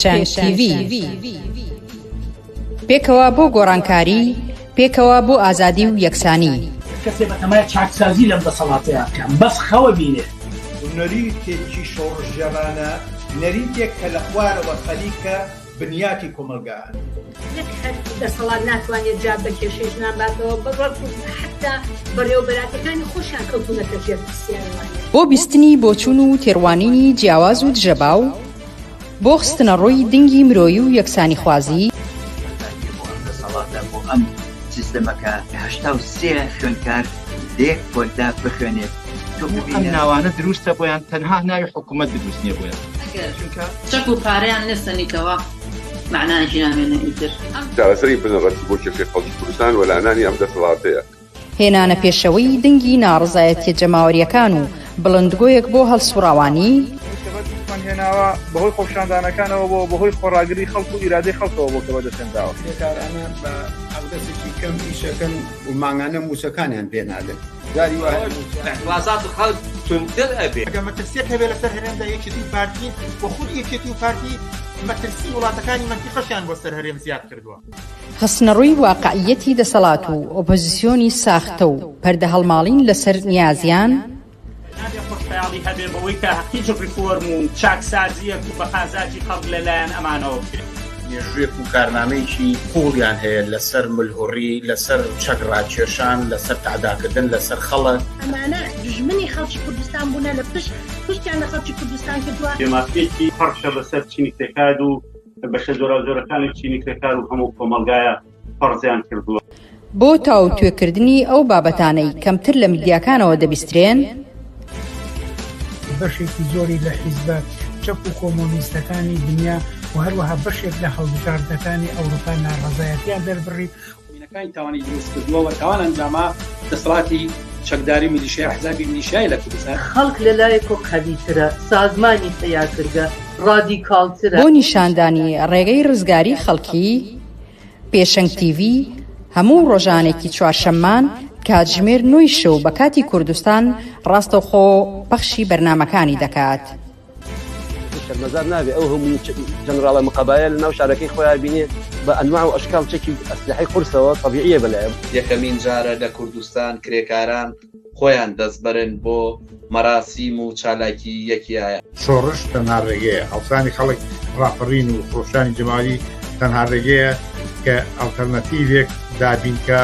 پێشەنگ تیڤی. پێکەوە بۆ گۆڕانکاری، پێکەوە بۆ ئازادی و یەکسانی. کەسێ بەتەمای چاکسازی لەم دەسەڵاتەیا بکا بەس خەوە بینێ. نەریتێکی شۆڕشگێڕانە، نەریتێک کە لە خوارەوە خەریکە بنیاتی کۆمەڵگا ئەنێت. نەک هەر دەسەڵات ناتوانێت جواب بە کێشەی ژنان باتەوە، بەڵکو حەتتا بەڕێوەبەراتەکانی خۆشیان کەوتوونەتە ژێر پرسیارەوانێ. بۆ بیستنی بۆچوون و تێڕوانینی جیاواز و دژەباو، بۆ خستنەڕووی دنگی مرۆیی و یەکسانیخوازی. بەتایبەتی بۆ ئەم دەسەڵاتە، بۆ ئەم سیستەمە کە 83 خوێندکار لە یەک پۆلدا بخوێنێت، تۆ ئەم ببینە. ناوانە دروستە بۆیان تەنها ناوی حکومەت دروست نیە بۆیان. ئەگەر چونکە. چەک و پارەیان لێ سەنیتەوە مەعنایەکی نامێنێ ئیتر. چارەسەری بنەڕەتی بۆ کێشەی خەڵکی کوردستان وەلانانی ئەم دەسەڵاتەیە. هێنانە پێشەوەی دەنگی ناڕەزایەتیە جەماوەریەکان و بڵندگۆیەک بۆ هەڵسوڕاوانی. ئەوەی کە بەدەستمان هێناوە بەهۆی خۆپیشاندانەکانەوە بووە، بەهۆی خۆڕاگری خەڵک و ئیرادەی خەڵکەوە بووە کە بەدەستهێنراوە. کرێکارانە بە حەقدەستێکی کەم ئیشەکەن و مانگانە مووچەکانیان پێ نادەن. جاری وا هەیە مووچە. ئیعتڕازات خەڵک توندتر ئەبێ. ئەگەر مەترسیەک هەبێ لەسەر هەرێمدا یەکێتی و پارتین و خودی یەکێتی و پارتی مەترسی وڵاتەکانی مەنتیقەشیان بۆ سەر هەرێم زیاد کردووە. خستنەڕووی واقعییەتی دەسەڵات و ئۆپۆزیسیۆنی ساختە و پەردەهەڵماڵین لەسەر نیازیان. نابێ خۆشخەیاڵی هەبێ بەوەی کە هیچ ڕیفۆرم و چاکسازییەک و بە قازاجی خەڵک لە لایەن ئەمانەوە بکرێ. مێژوویەک و کارنامەیەکی قووڵیان هەیە لەسەر ملهوڕی، لەسەر چەک ڕاکێشان، لەسەر تەعداکردن لەسەر خەڵک. ئەمانە دوژمنی خەڵکی کوردستان بوونە لە پشت پشتیان لە خەڵکی کوردستان کردووە. بێمافییەکی پڕ بەسەر چینی کرێکار و بەشە جۆراوجۆرەکانی چینی کرێکار و هەموو کۆمەڵگایە فەرزیان کردووە. بۆ تاوتوێکردنی ئەو بابەتانەی کەمتر لە میدیاکانەوە دەبیسترێن. بەشێکی زۆری لە حیزبە چەپ و کۆمۆنیستەکانی دنیا و هەروەها بەشێک لە هەڵبژاردنەکانی ئەوروپا ناڕەزایەتیان دەربڕی. مینەکانی تاوانی دروست کردووە و تاوان ئەنجاما دەسەڵاتی چەکداری میلیشیا ئەحزابی میلیشیای لە کوردستان. خەڵک لە لایەکۆ قەویترە، سازمانی پەیا کردگە، ڕادیکاڵترە. بۆ نیشاندانی ڕێگەی ڕزگاری خەڵکی، پێشەنگ تیڤی هەموو ڕۆژانێکی چوارشەممان کاتژمێر نۆی شەو بە کاتی کوردستان ڕاستەوخۆ پەخشی بەرنامەکانی دەکات. شەرمەزار نابێ ئەو هەموو جەنراڵە مقەبایە لە ناو شارەکەی خۆیان بینێ بە ئەنواع و ئەشکال چەکی ئەسلحەی قورسەوە تەبیعیە بەلایە. یەکەمین جارە لە کوردستان کرێکاران خۆیان دەستبەرن بۆ مەراسیم و چالاکی یەکیایە. شۆڕش تەنها ڕێگەیە، هەڵسانی خەڵک، ڕاپەڕین و خرۆشانی جەماوەری تەنها ڕێگەیە کە ئەڵتەرناتیڤێک دابین کا.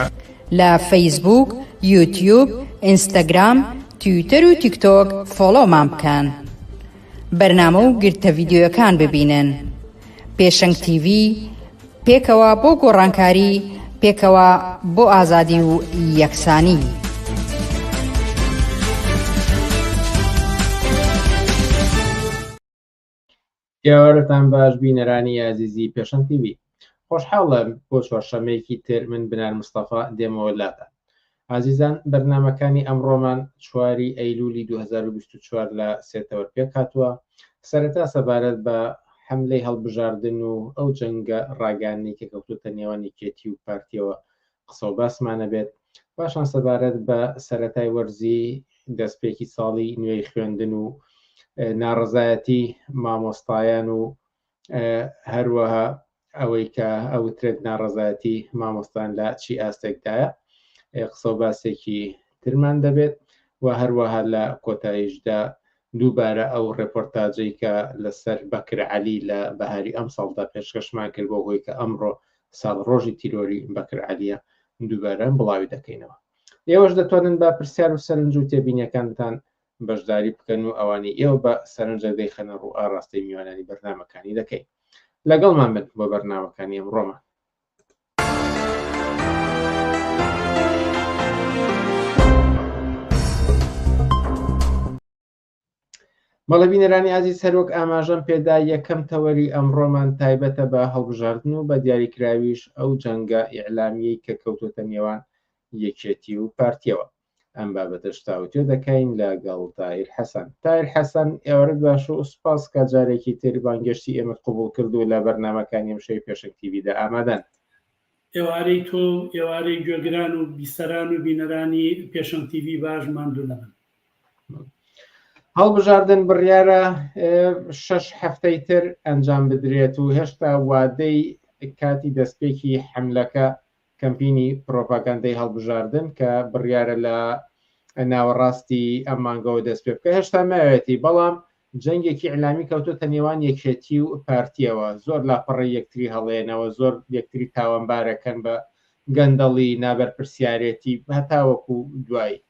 لە فەیسبووک، یوتیوب، ئینستاگرام، تویتەر و تیکتۆک فۆڵۆمان بکەن. بەرنامە و گرتە ڤیدیۆیەکان ببینن. پێشەنگ تیڤی، پێکەوە بۆ گۆڕانکاری، پێکەوە بۆ ئازادی و یەکسانی. ئێوارەتان باش بینەرانی ئازیزی پێشەنگ تیڤی خۆشحاڵم بۆ چوارشەمەیەکی تر من بنار مستەفا دێمەوە لاتان ئازیزان بەرنامەکانی ئەمڕۆمان چواری ئەیلولی 2024 لە سێ تەوەر پێک هاتووە سەرەتا سەبارەت بە حەملەی هەڵبژاردن و ئەو جەنگە ڕاگەیاندنەی کە کەوتووەتە نێوان یەکێتی و پارتیەوە قسە و باسمان ئەبێت. پاشان سەبارەت بە سەرەتای وەرزی دەستپێکی ساڵی نوێی خوێندن و ناڕەزایەتی مامۆستایان و هەروەها ئەوەی کە ئەوترێت ناڕەزایەتی مامۆستان لە چی ئاستێکدایە قسە و باسێکی ترمان دەبێت و هەروەها لە کۆتاییشدا دووبارە ئەو ڕێپۆرتاجەی کە لەسەر بەکر عەلی لە بەهاری ئەمساڵدا پێشکەشمان کرد بۆ هۆی کە ئەمڕۆ ساڵڕۆژی تیرۆری بەکر عەلیە دووبارە بڵاوی دەکەینەوە. ئێوەش دەتوانن بە پرسیار و سەرنج و تێبینیەکانتان بەشداری بکەن و ئەوانەی ئێوە بە سەرنجە دەیخەنە ڕوو ئاڕاستەی میوانانی بەرنامەکانی دەکەین. لەگەڵمان بن بۆ بەرنامەکانی ئەمڕۆمان. بەڵێ بینەرانی ئازیز هەروەک ئاماژەم پێدا یەکەم تەوەری ئەمڕۆمان تایبەتە بە هەڵبژاردن و بە دیاریکراویش ئەو جەنگە ئیعلامیەی کە کەوتۆتە نێوان یەکێتی و پارتیەوە ئەم بابەتەش تاوتوێ دەکەین لەگەڵ تاهیر حەسەن. تاهیر حەسەن ئێوارەت باش و سوپاس کە جارێکی تر بانگێشتی ئێمەت قبوڵ کرد و لە بەرنامەکانی ئەمشەوی پێشەنگ تیڤیدا ئامادەن. ئێوارەی تۆ و ئێوارەی گوێگران و بیسەران و بینەرانی پێشەنگ تیڤی باش ماندوو نەبن. هەڵبژاردن بڕیارە شەش هەفتەی تر ئەنجام بدرێت و هێشتا وادەی کاتی دەستپێکی حەملەکە کەمپینی پرۆپاگەندەی هەڵبژاردن کە بڕیارە لە ناوەڕاستی ئەم مانگەوە دەست پێ بکە هێشتا ماوێتی بەڵام جەنگێکی ئیعلامی کەوتۆتە نێوان یەکێتی و پارتیەوە زۆر لاپەڕەی یەکتری هەڵێنەوە زۆر یەکتری تاوانبارەکەن بە گەندەڵی نابەرپرسیارێتی هەتاوەکو دوایی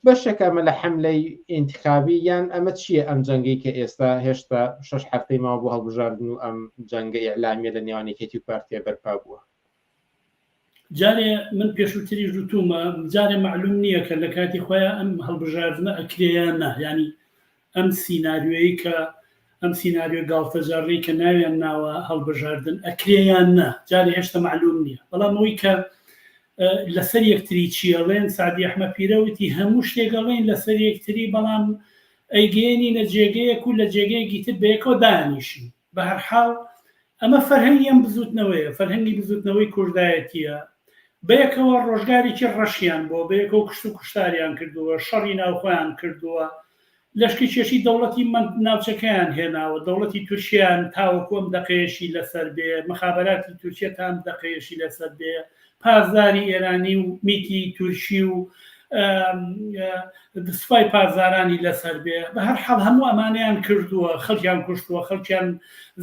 بەشێکە ئەمە لە حەملەی ئینتخابی یان ئەمە چییە ئەم جەنگەی کە ئێستا هێشتا شەش هەفتەی ماوە بۆ هەڵبژاردن و ئەم جەنگە ئیعلامیە لە نێوان یەکێتی و پارتیە بەرپا بووە؟ جارێ من پێشووتریش وتوومە جارێ مەعلوم نییە کە لە کاتی خۆیا ئەم هەڵبژاردنە ئەکرێ یان نا یانی ئەم سیناریۆیەی کە ئەم سیناریۆ گاڵتەجاڕیەی کە ناویان ناوە هەڵبژاردن ئەکرێ یان نا جارێ هێشتا مەعلوم نییە بەڵام ئەوەی کە لەسەر یەکتری چی ئەڵێن سەعدی ئەحمە پیرە وتی هەموو شتێک ئەڵێن لەسەر یەکتری بەڵام ئەیگەیەنینە جێگەیەک و لە جێگەیەکی تر بەیەکەوە دانیشین بەهەرحاڵ ئەمە فەرهەنگی ئەم بزوتنەوەیە، فەرهەنگی بزوتنەوەی کوردایەتییە، بەیەکەوە ڕۆژگارێکی ڕەشیان بووە، بەیەکەوە کوشت و کوشتاریان کردووە، شەڕی ناوخۆیان کردووە، لەشکرکێشی دەوڵەتی ناوچەکەیان هێناوە، دەوڵەتی تورکیایان تاوەکو ئەم دەقەیەشی لەسەر بێ، مخابەراتی تورکیە تا ئەم دەقەیەشی لەسەر بێ، پاسداری ئێرانی و میتی تورکی و سوپای پاسدارانی لەسەر بێ بە هەر حاڵ هەموو ئەمانەیان کردووە خەڵکیان کوشتووە خەڵکیان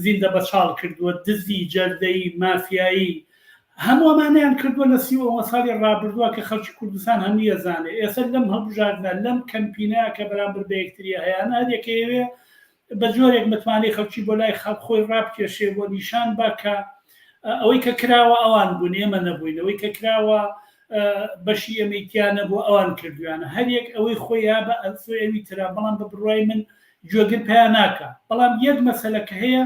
زیندە بەچاڵ کردووە دزی جەردەیی مافیایی هەموو ئەمانەیان کردووە لە سی ساڵی ڕابردووە کە خەڵکی کوردستان هەمووی ئەزانێ ئێستا لەم هەڵبژاردنە لەم کەمپینە کە بەرامبەر بە یەکتری هەیانە هەر یەکەیەوێ بە جۆرێک متمانەی خەڵکی بۆ لای خەڵک خۆی ڕابکێشێ بۆ نیشان با کە ئەوەی کە کراوە ئەوان بوون ئێمە نەبووین ئەوەی کە کراوە بەشی ئێمەی تیا نەبوو ئەوان کردویانە هەریەک ئەوەی خۆی یا بە ئەسۆی ئەوی ترا بەڵام بە بڕوای من گوێگر پیا ناکا بەڵام یەک مەسەلە کە هەیە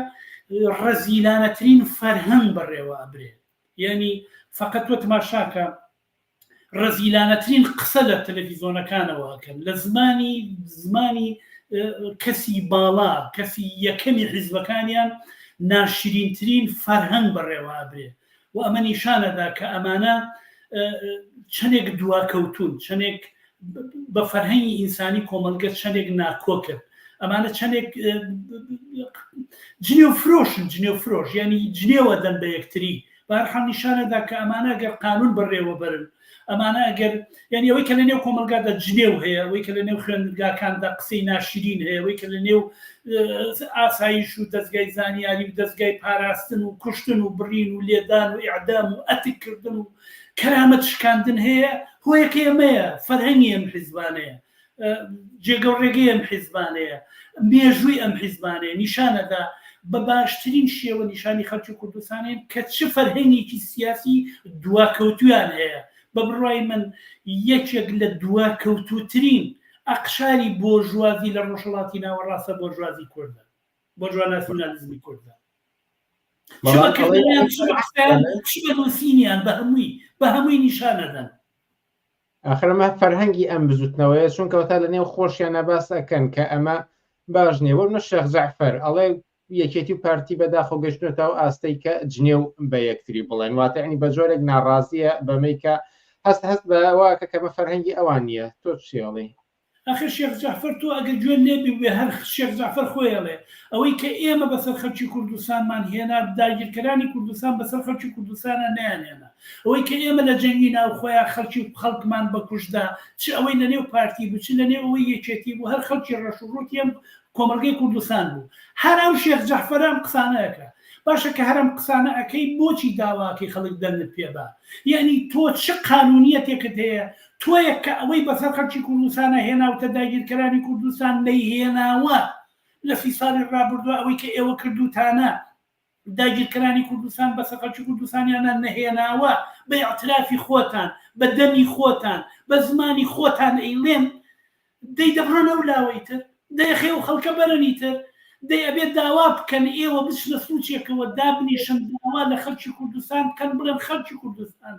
ڕەزیلانەترین فەرهەنگ بەڕێوە ئەبرێ یعنی فقط تۆ تماشاکە ڕەزیلانەترین قسە لە تەلەفیزۆنەکانەوە ئەکەن لە زمانی زمانی کەسی باڵا کەسی یەکەمی حیزبەکانیان ناشرینترین فەرهەنگ بەڕێوە ئەبرێ و ئەمە نیشانەدا کە ئەمانە چەندێک دواکەوتون چەندێک بە فەرهەنگی ئینسانی کۆمەڵگە چەندێک ناکۆکن ئەمانە چەندێک جنێو فرۆشن جنێو فرۆش ینی جنێوە دەن بە یەکتری بەهەرحاڵ نیشانەدا کە ئەمانە گەر قانون بەڕێوەبەرن ئەمانە ئەگەر یعنی ئەوەی کە لە نێو کۆمەلگادا جنێو هەیە ئەوەی کە لە نێو خوێندگاکاندا قسەی ناشرین هەیە ئەوەی کە لە نێو ئاسایش و دەستگای زانیاری و دەستگای پاراستن و کوشتن و بڕین و لێدان و ئیعدام و ئەتککردن و کەرامەت شکاندن هەیە هۆیەکەی ئەمەیە فەرهەنگی ئەم حیزبانەیە جێگە و ڕێگەی ئەم حیزبانەیە، مێژووی ئەم حیزبانەیە، نیشانەدا بە باشترین شێوە نیشانی خەڵکی کوردستانێن کە چ فەرهەنگێکی سیاسی دواکەوتویان هەیە. بە بڕوای من یەکێک لە دواکەوتووترین ئەقشاری بۆرژوازی لە ڕۆژهەڵاتی ناوەڕاستە بۆرژوازی کوردە، بۆرژوا ناسیونالیزمی کوردە. چ بە کردنیان، چ بە قسەیان، چ بە نووسینیان، بە هەمووی، بە هەمووی نیشانەدەن. ئاخر ئەمە فەرهەنگی ئەم بزوتنەوەیە چونکە وەتا لە نێو خۆشیانە باس ئەکەن کە ئەمە باش نییە بۆ منە شێخ جەعفەر ئەڵێ یەکێتی و پارتی بەداخۆ گەشتنەتە ئەو ئاستەی کە جنێو بە یەکتری بڵێن واتە ینی بە جۆرێک ناڕازیە بەمەی کە هەست هەست بەوە کە کەمە فەرهەنگی ئەوان نییە تۆ چێڵی ئەخر شێخ جەعفەر تۆ ئەگەر گوێت لێ بووبێ هەر شێخ جەعفەر خۆی ئەڵێ ئەوەی کە ئێمە بەسەر خەلکی کوردستانمان هێنا داگیرکەرانی کوردستان بەسەر خەلکی کوردستانا نەیانهێنا ئەوەی کە ئێمە لە جەنگی ناوخۆیا خەلکی خەڵکمان بەکوشتدا چ ئەوەی لە نێو پارتی بوو چ لە نێو ئەوەی یەکێتی بوو هەر خەلکی ڕەش و ڕووتی ئەم کۆمەڵگەی کوردستان بوو هەر ئەو شێخ جەعفەرە ئەم قسانە ئەکا باشە کە هەر ئەم قسانە ئەکەی بۆچی داواکەی خەڵک دەنگت پێ با یەعنی تۆ چ قانونیەتێکت هەیە تۆیەک کە ئەوەی بەسەر خەڵکی کوردستانا هێناوتە داگیرکەرانی کوردستان نەیهێناوە لە سی ساڵی ڕابردوە ئەوەی کە ئێوە کردوتانە داگیرکەرانی کوردستان بەسەر خەڵکی کوردستانیانا نەهێناوە بە ئیعترافی خۆتان بە دەمی خۆتان بە زمانی خۆتان ئەیڵێن دەی دەبڕۆن ئەو لاوە ئیتر دەی ئەخەی ئەو خەڵکە بەرن ئیتر دەی ئەبێ داوا بکەن ئێوە بچنە سوچێکەوە دابنیشن داوا لە خەڵکی کوردستان بکەن بڵێن خەڵکی کوردستان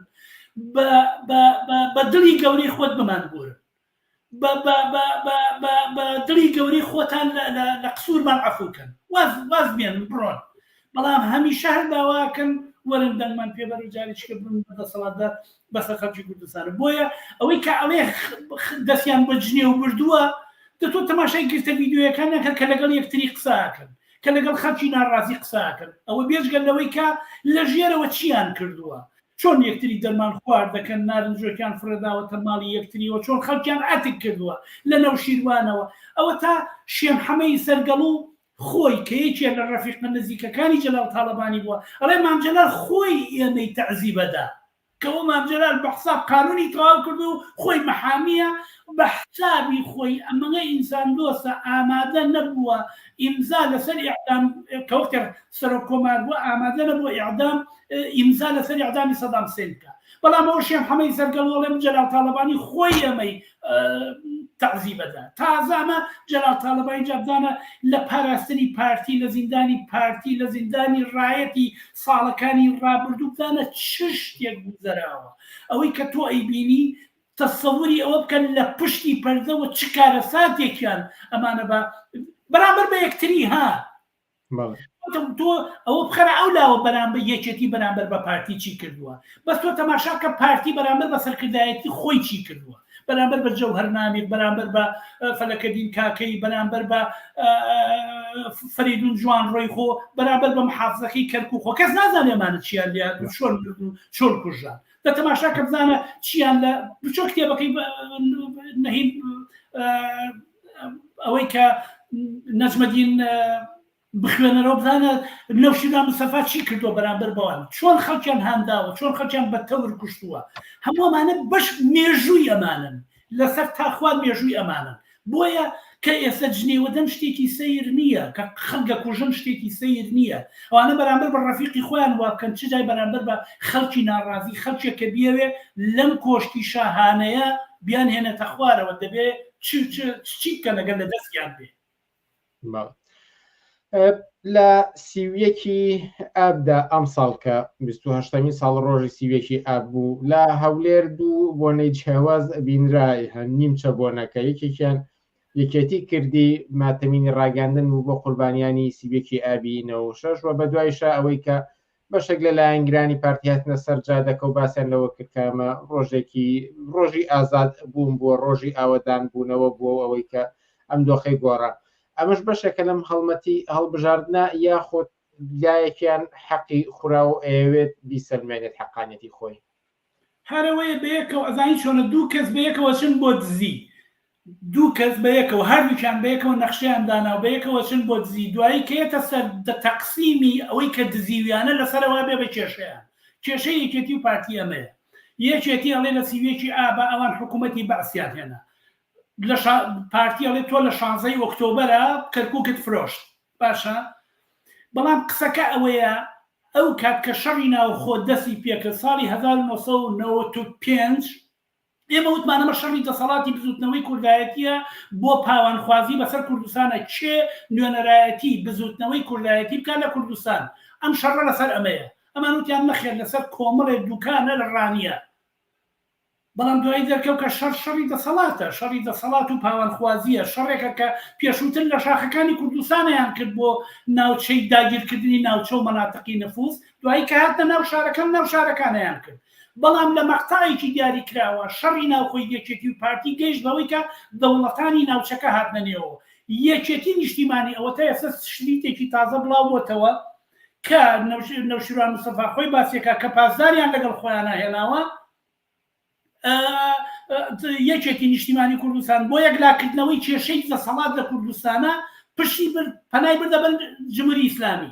بە بە بە بە دڵی گەورەی خۆت بمان بورن بە بە بە بە بە بە دڵی گەورەی خۆتان لە لە لە قسوورمان عەفوو کەن واز واز بێنن بڕۆن بەڵام هەمیشە هەر داواکەن وەرن دەنگمان پێ بەرن جارێکیکە ببن بە دەسەڵاتدار بەسەر خەڵکی کوردستانە بۆیە ئەوەی کە ئەڵێ دەستیان بە جنێو بردووە. دە تۆ تەماشای گرتە ڤیدیۆیەکان نەکە کە لەگەڵ یەکتری قسە ئەکەن، کە لەگەڵ خەڵکی ناڕازی قسە ئەکەن، ئەوە بێجگە لەوەی کە لە ژێرەوە چیان کردووە، چۆن یەکتری دەرمان خوار دەکەن، نارنجۆکیان فڕێداوەتە ماڵی یەکتریەوە، چۆن خەڵکیان ئەتک کردووە لە نەوشیروانەوە، ئەوەتا شێم حەمەی سەرگەڵو خۆی کە یەکێ لە ڕەفیقە نزیکەکانی جەلال تاڵەبانی بووە، ئەڵێ مام جەلال خۆی ئێمەی تەعزیب ئەدا. کە ئەو مام جەلال بە حساب قانونی تەواو کردو و خۆی مەحامیە بە حسابی خۆی ئەمەنگە ئینسان دۆستە ئامادە نەبووە ئیمزا لەسەر ئیعدام کە وەختێ سەرۆک کۆمار بووە ئامادە نەبووە ئیعدام ئیمزا لەسەر ئیعدامی سەدام حسێن بکا بەڵام ئەوە شێخ حەمەی سەرگەڵو ئەڵێم جەلال تاڵەبانی خۆی ئەمەی تەعزیبەدا تازە ئەمە جەلال تاڵەبانی جا بزانە لە پاراستنی پارتی لە زیندانی پارتی لە زیندانی ڕایەتی ساڵەکانی ڕابردوو بزانە چ شتێک گوزەراوە ئەوەی کە تۆ ئەیبینی تەسەوری ئەوە بکەن لە پشتی پەردەوە چ کارەساتێکیان ئەمانە بە بەرامبەر بە یەکتری ها تۆ ئەوە بخەرە ئەو لاوە بەرامبەر یەکێتی بەرامبەر بە پارتی چی کردووە بەس تۆ تەماشا کە پارتی بەرامبەر بە سەرکردایەتی خۆی چی کردووە بەرامبەر بە جەوهەر نامیق بەرامبەر بە فەلەکەدین کاکەی بەرامبەر بە فەریدون جوان ڕۆی خۆ بەرامبەر بە محافزەکەی کەرکوک خۆ کەس نازانێ ئەمانە چیان لێ چۆن مردن و چۆن کوژران دە تەماشا کە بزانە چیان لە بچۆ کتێبەکەی نەهیم ئەوەی کە نەجمەدین بخوێنەرەوە بزانە نەوشیروان مستەفا چی کردووە بەرامبەر بەوان چۆن خەڵکیان هانداوە چۆن خەڵکیان بە تەور کوشتووە هەموو ئەمانە بەش مێژووی ئەمانن لەسەر تاخوان مێژووی ئەمانن بۆیە کە ئێستا جنێوەدەن شتێکی سەیر نییە کە خەڵک دەکوژن شتێکی سەیر نییە ئەوانە بەرامبەر بە ڕەفیقی خۆیان وا بکەن چ جای بەرامبەر بە خەڵکی ناڕازی خەڵکێک کە بیەوێ لەم کۆشکی شاهانەیە بیانهێنێتە خوارەوە دەبێ چ چ چی بکەن ئەگەر لە دەستیان بێ. بەڵێ. لە سیویەکی ئابدا ئەمساڵ کە 28مین ساڵ ڕۆژی سیویەکی ئاب بوو لە هەولێر دوو بۆنەی جیاواز بینرای هەن نیمچە بۆنەکە یەکێکیان یەکێتی کردی ماتەمینی ڕاگەاندن بوو بۆ قوربانیانی سیویەکی ئابی 96 و بەدوایشە ئەوەی کە بەشێک لە لایەنگرانی پارتی هاتنە سەر جادەکە و باسیان لەوە کرد کە ئەمە ڕۆژێکی ڕۆژی ئازاد بوون بووە ڕۆژی ئاوەدان بوونەوە بووە و ئەوەی کە ئەم دۆخەی گۆڕا ئەمەش بەشێکە لەم هەڵمەتی هەڵبژاردنە یاخود لایەکیان حەقی خورا و ئەیەوێت بیسەلمێنێت حەقانیەتی خۆی. هەرەوەیە بەیەکەوە ئەزانی چۆنە دوو کەس بەیەکەوە چن بۆ دزی دوو کەس بەیەکەوە هەردووکیان بەیەکەوە نەخشەیان دانا و بەیەکەوە چن بۆ دزی دوایی کە یەتە سەر تەقسیمی ئەوەی کە دزیویانە لەسەرەوە بێ بە کێشەیان کێشەی یەکێتی و پارتی ئەمەیە یەکێتی ئەڵێ لە سیویەکی ئابا ئەوان حکوومەتی بەعسیان هێنا لە پارتی ئەڵێ تۆ لە شانزەی ئۆکتۆبەرە کەرکوکت فرۆشت باشە بەڵام قسەکە ئەوەیە ئەو کات کە شەڕی ناوخۆ دەستی پێکرد ساڵی 1995 ئێمە وتمان ئەمە شەڕی دەسەڵاتی بزوتنەوەی کوردایەتیە بۆ پاوانخوازی بەسەر کوردستانە کێ نوێنەرایەتی بزوتنەوەی کوردایەتی بکات لە کوردستان ئەم شەڕە لەسەر ئەمەیە ئەمان وتیان نەخێر لەسەر کۆمەڵێک دوکانە لە ڕانیە بەڵام دوایی دەرکەوت کە شەڕ شەڕی دەسەڵاتە، شەڕی دەسەڵات و پاوانخوازییە، شەڕێکە کە پێشووتر لە شاخەکانی کوردستانیان کرد بۆ ناوچەی داگیرکردنی ناوچە و مەناتقی نفوز، دوایی کە هاتنە ناو شارەکان ناو شارەکانیان کرد. بەڵام لە مەقتەعێکی دیاریکراوە شەڕی ناوخۆی یەکێتی و پارتی گەیشت بەوەی کە دەوڵەتانی ناوچەکە هاتنە نێوەوە. یەکێتی نیشتیمانی ئەوەتا ئێستا شریتێکی تازە بڵاوبۆتەوە کە نەوشیروان مستەفا خۆی باسیەکە کە پاسداریان لەگەڵ خۆیانە هێناوە یەکێتی نیشتیمانی کوردستان بۆ یەکلاکردنەوەی کێشەی دەسەڵات لە کوردستانە پشتی برد پەنای بردە بەر جمهوری ئیسلامی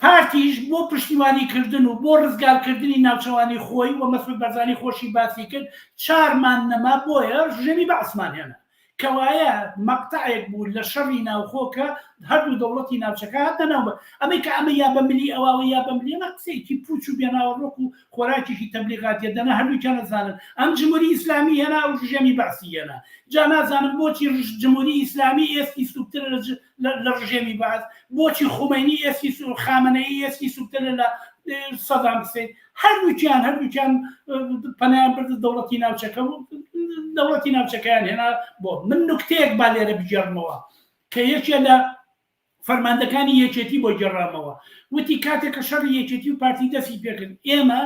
پارتیش بۆ پشتیوانی کردن و بۆ ڕزگارکردنی ناوچەوانی خۆی و مەسعود بەرزانی خۆشی باسی کرد چارمان نەما بۆیە ڕژێمی بەعسمان هێنا کەوایە مەقتەعێک بوو لە شەڕی ناوخۆ کە هەردوو دەوڵەتی ناوچەکە هاتنە ناو ئەمەی کە ئەمە یا بە ملی ئەواوە یا بە ملی ئەمە قسەیەکی پوچ و بێناوەڕۆک و خۆراکێکی تەبلیغاتیە دەنا هەردووکیان ئەزانن ئەم جمهوری ئیسلامی هێنا ئەو ڕژێمی بەعسی هێنا جا نازانم بۆچی جمهوری ئیسلامی ئێسکی سوکترە لە ڕژێمی بەعس بۆچی خومەینی ئێسکی خامەنەیی ئێسکی سوکترە لە سەدام حسین هەردووکیان هەردووکیان پەنایان بردە دەوڵەتی ناوچەکە و دەوڵەتی ناوچەکەیان هێنا بۆ من نوکتەیەک با لێرە بگێڕمەوە کە یەکێ لە فەرماندەکانی یەکێتی بۆ گێڕامەوە وتی کاتێک کە شەڕی یەکێتی و پارتی دەستی پێکرد ئێمە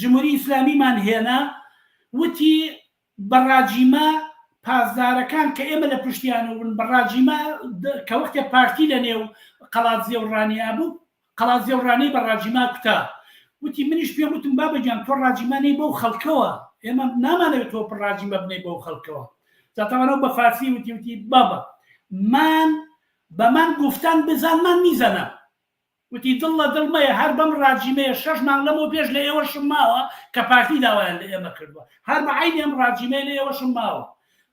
جمهوری ئیسلامیمان هێنا وتی بە ڕاجیمە پاسدارەکان کە ئێمە لە پشتیانەوە بوون بە ڕاجیمە کە وەختێ پارتی لە نێو قەڵادزێ و ڕانیە بوو قەڵادزێ و ڕانیەی بە ڕاجیما کوتا وتی منیش پێم وتم بابە گیان تۆ ڕاجیما نەی بەو خەڵکەوە ئێمە نامانەوێت تۆ ڕاجیمە بنەی بەو خەڵکەوە جا تەوان ئەو بە فارسی وتی وتی بابا من بە من گفتن بزن من میزنم وتی دڵ لە دڵ مەیە هەر بەم ڕاجیمەیە شەش مانگ لەمەو پێش لە ئێوەشم ماوە کە پارتی داوایان لە ئێمە کردووە هەر بە عەینی ئەم ڕاجیمەیە لە ئێوەشم ماوە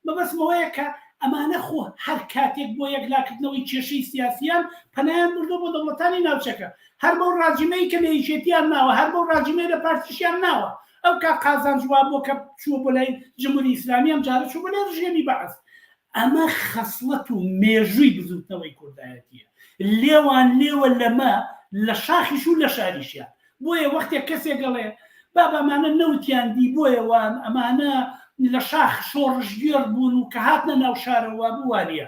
مەبەستم ئەوەیە کە ئەمانە خۆ هەر کاتێک بۆ یەکلاکردنەوەی کێشەی سیاسیان پەنایان بردووە بۆ دەوڵەتانی ناوچەکە هەر بەو ڕاجیمەی کە لە یەکێتیان ماوە هەر بەو ڕاجیمەی لە پارتیشیان ماوە ئەو کا قازانج وا بووە کە چووە بۆ لای جمهوری ئیسلامی ئەم جارە چوو بۆ لای ڕژێمی بەعس ئەمە خەسڵەت و مێژووی بزووتنەوەی کوردایەتییە. لێوان لێوە لەمە لە شاخیش و لە شاریشیان. بۆیە وەختێک کەسێک ئەڵێ بابە ئەمانە نەوتیان دی بۆیە وان، ئەمانە لە شاخ شۆڕشگێڕ بوون و کە هاتنە ناو شارەوە وابوو وانییە.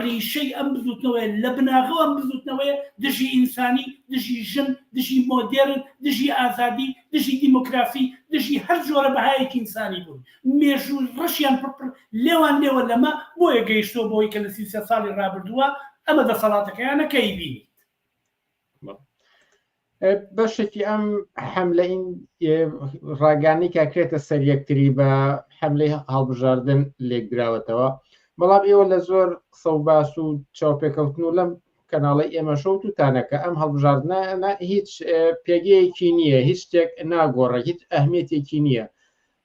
ڕیشەی ئەم بزووتنەوەیە لە بناغەوە ئەم بزووتنەوەیە دژی ئینسانی، دژی ژن، دژی مۆدێرن، دژی ئازادی، دژی دیموکراسی، دژی هەر جۆرە بەهایەکی ئینسانی بوون. مێژووی ڕەشیان پڕ پڕ لێوان لێوە لەمە، بۆیە گەیشتووە بەوەی کە لە 33 ساڵی ڕابردووە ئەمە دەسەڵاتەکەیانە کە ئەیبینیت. بەشێکی ئەم حەملە ڕاگانی کاکرێتە سەر یەکتری بە حەملەی هەڵبژاردن لێکدراوەتەوە بەڵام ئێوە لە زۆر قسە و باس و چاوپێکەوتن و لەم کەناڵی ئێمە شەوت و تانەکە ئەم هەڵبژاردنە هیچ پێگەیەکی نییە هیچ شتێک ناگۆڕە هیچ ئەهمیەتێکی نییە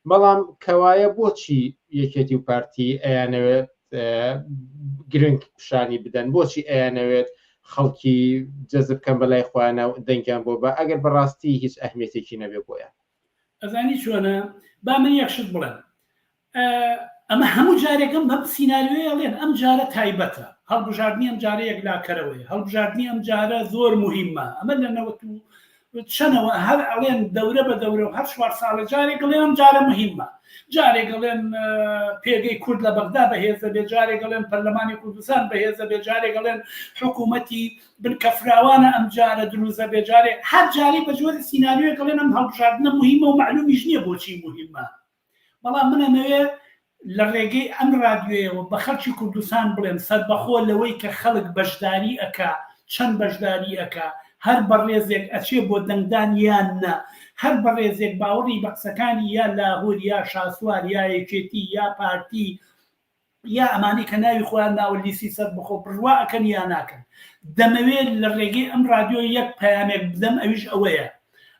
بەڵام کەوایە بۆچی یەکێتی و پارتی ئەیانەوێت گرنگ پیشانی بدەن بۆچی ئەیانەوێت خەڵکی جەزب کەم بەلای خۆیانە و دەنگیان بۆ بە ئەگەر بەڕاستی هیچ ئەهمیەتێکی نەبێ بۆیان ئەزانی چۆنە با من یەک شت بڵێم ئەمە هەموو جارێکم بەم سیناریۆیە ئەڵێن ئەم جارە تایبەتە هەڵبژاردنی ئەم جارە یەکلاکەرەوەیە هەڵبژاردنی ئەم جارە زۆر مهمە ئەمە لە نەوەت و چەنەوە هەر ئەڵێن دەورە بە دەورە و هەر چوار ساڵە جارێک ئەڵێن ئەم جارە مهمە جارێک ئەڵێن پێگەی کورد لە بەغدا بەهێزە بێ جارێک ئەڵێن پەرلەمانی کوردستان بەهێزە بێ جارێک ئەڵێن حکوومەتی بنکە فراوانە ئەم جارە دروزە بێ جارێ هەر جارەی بە جۆری سیناریۆیەک ئەڵێن ئەم هەڵبژاردنە مهمە و مەعلومیش نییە بۆچی مهمە بەڵام من ئەمەوێ لە ڕێگەی ئەم ڕادیۆیەوە بە خەڵکی کوردستان بڵێم سەربەخۆ لەوەی کە خەڵک بەشداری ئەکا چەند بەشداری ئەکا هەر بەڕێزێک ئەچێ بۆ دەنگدان یان نا هەر بەڕێزێک باوەڕی بە قسەکانی یا لاهور یا شاسوار یا یەکێتی یا پارتی یا ئەمانەی کە ناوی خۆیان ناوە لیستی سەربەخۆ بڕوا ئەکەن یا ناکەن دەمەوێت لە ڕێگەی ئەم ڕادیۆ یەک پەیامێک بدەم ئەویش ئەوەیە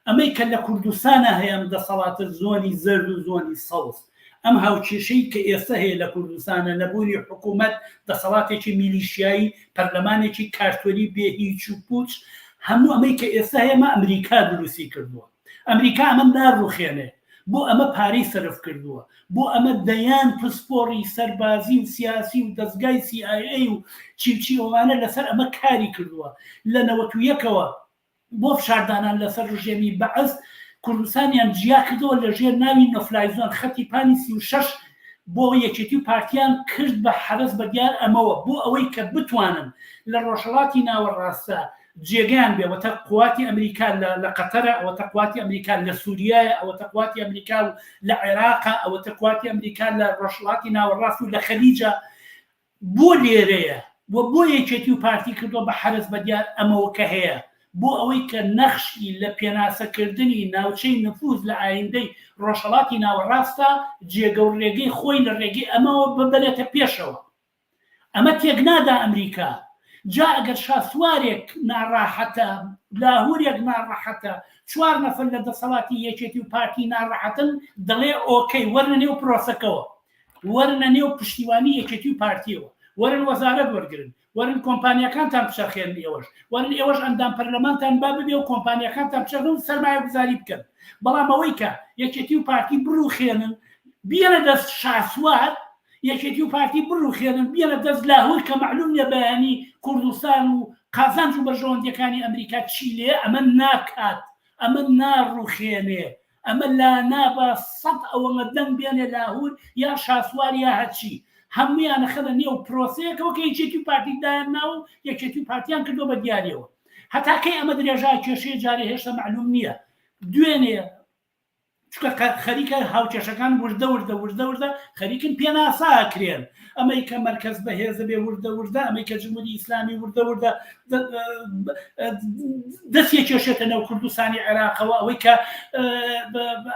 ئەمەی کە لە کوردستانە هەیە ئەم دەسەڵاتە زۆنی زەرد و زۆنی سەوز ئەم هاوکێشەی کە ئێستا هەیە لە کوردستانە نەبوونی حکوومەت دەسەڵاتێکی میلیشیایی پەرلەمانێکی کارتۆنی بێ هیچ و پوچ هەموو ئەمەی کە ئێستا هەیە ئەمە ئەمریکا دروستی کردووە ئەمریکا ئەمە ناڕوخێنێ بۆ ئەمە پارەی سەرف کردووە، بۆ ئەمە دەیان پسپۆڕی سەربازی و سیاسی و دەزگای سی ئای ئەی و چی و چی ئەوانە لەسەر ئەمە کاری کردووە لە نەوەتویەکەوە بۆ فشاردانان لەسەر ڕژێمی بەعس کوردستانیان جیا کردەوە لە ژێر ناوی no fly zone خەتی پانی 36 بۆ یەکێتی و پارتیان کرد بە حەرەس بە دیار ئەمەوە بۆ ئەوەی کە بتوانن لە ڕۆژهەڵاتی ناوەڕاستە جێگەیان بێ ئەوەتە قواتی ئەمریکا لە لە قەتەرە ئەوەتە قواتی ئەمریکا لە سووریایە ئەوەتە قواتی ئەمریکا و لە عێراقە ئەوەتە قواتی ئەمریکا لە ڕۆژهەڵاتی ناوەڕاست و لە خەلیجە بۆ لێرەیە و بۆ یەکێتی و پارتی کردووە بە حەرەس بە دیار ئەمەوە کە هەیە بۆ ئەوەی کە نەخشی لە پێناسەکردنی ناوچەی نفوز لە ئایندەی ڕۆژهەڵاتی ناوەڕاستە جێگە و ڕێگەی خۆی لە ڕێگەی ئەمەوە ببەرێتە پێشەوە ئەمە تێکنادا ئەمریکا، جا ئەگەر شاسوارێک ناڕاحەتە، لاهورێک ناڕەحەتە، چوار نەفەر لە دەسەڵاتی یەکێتی و پارتی ناڕەحەتن، دەڵێ ئۆکەی وەرنە نێو پرۆسەکەوە، وەرنە نێو پشتیوانی یەکێتی و پارتیەوە، وەرن وەزارەت وەرگرن، وەرن کۆمپانیاکانتان بچەرخێنن ئێوەش، وەرن ئێوەش ئەندام پەرلەمانتان با ببێ و کۆمپانیاکانتان بچەرخێنن و سەرمایەگوزاری بکەن. بەڵام ئەوەی کە یەکێتی و پارتی بڕوخێنن، بیەنە دەست شاسوار، یەکێتی و پارتی بڕوخێنن بیەنە دەست لاهور کە مەعلوم نیە بەیانی کوردستان و قازانج و بەرژەوەندیەکانی ئەمریکا چی لێیە ئەمە ناکات ئەمە ناڕوخێنێ ئەمە لانابا سەد ئەوەنە دەنگ بێنێ لاهور یا شاسوار یا هەرچی هەمویان ئەخەنە نێو پرۆسەیەکەوە کە یەکێتی و پارتی دایان ناوە و یەکێتی و پارتیان کردوە بە دیاریەوە هەتا کەی ئەمە درێژە کێشەیە جارێ هێشتا مەعلوم نیە دوێنێ. چونکە خەریکە هاوکێشەکان وردە وردە وردە وردە خەریکن پێناسە ئەکرێن ئەمەی کە مەرکەز بەهێزە بێ وردە وردە ئەمەی کە جمهوری ئیسلامی وردە وردە دەستی کێشێتە ناو کوردستانی عێراقەوە ئەوەی کە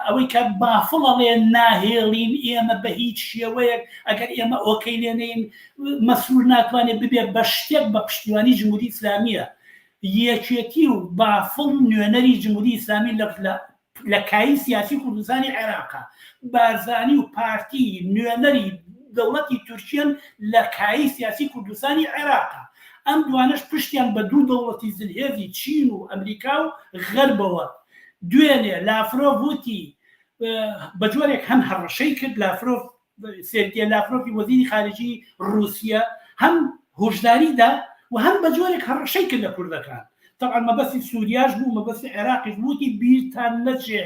ئەوەی کە بافڵ ئەڵێ ناهێڵین ئێمە بە هیچ شێوەیەک ئەگەر ئێمە ئۆکەی لێنین مەسرور ناتوانێت ببێت بە شتێک بە پشتیوانی جمهوری ئیسلامیە یەکێتی و بافڵ نوێنەری جمهوری ئیسلامی لە لە کایەی سیاسی کوردستانی عێراقە، بارزانی و پارتی نوێنەری دەوڵەتی تورکیەن لە کایەی سیاسی کوردستانی عێراقە. ئەم دوانەش پشتیان بە دوو دەوڵەتی زلهێزی چین و ئەمریکا و غەربەوە. دوێنێ لافرۆڤ وتی بە جۆرێک هەم هەڕەشەی کرد لافرۆڤ سێرگێ لافرۆفی وەزیری خارجی ڕووسیە هەم هۆشداری دا و هەم بە جۆرێک هەڕەشەی کرد لە کوردەکان. تەبعەن مەبەستی سووریاش بوو، مەبەستی عێراقیش بوو، وتی بیرتان نەچێ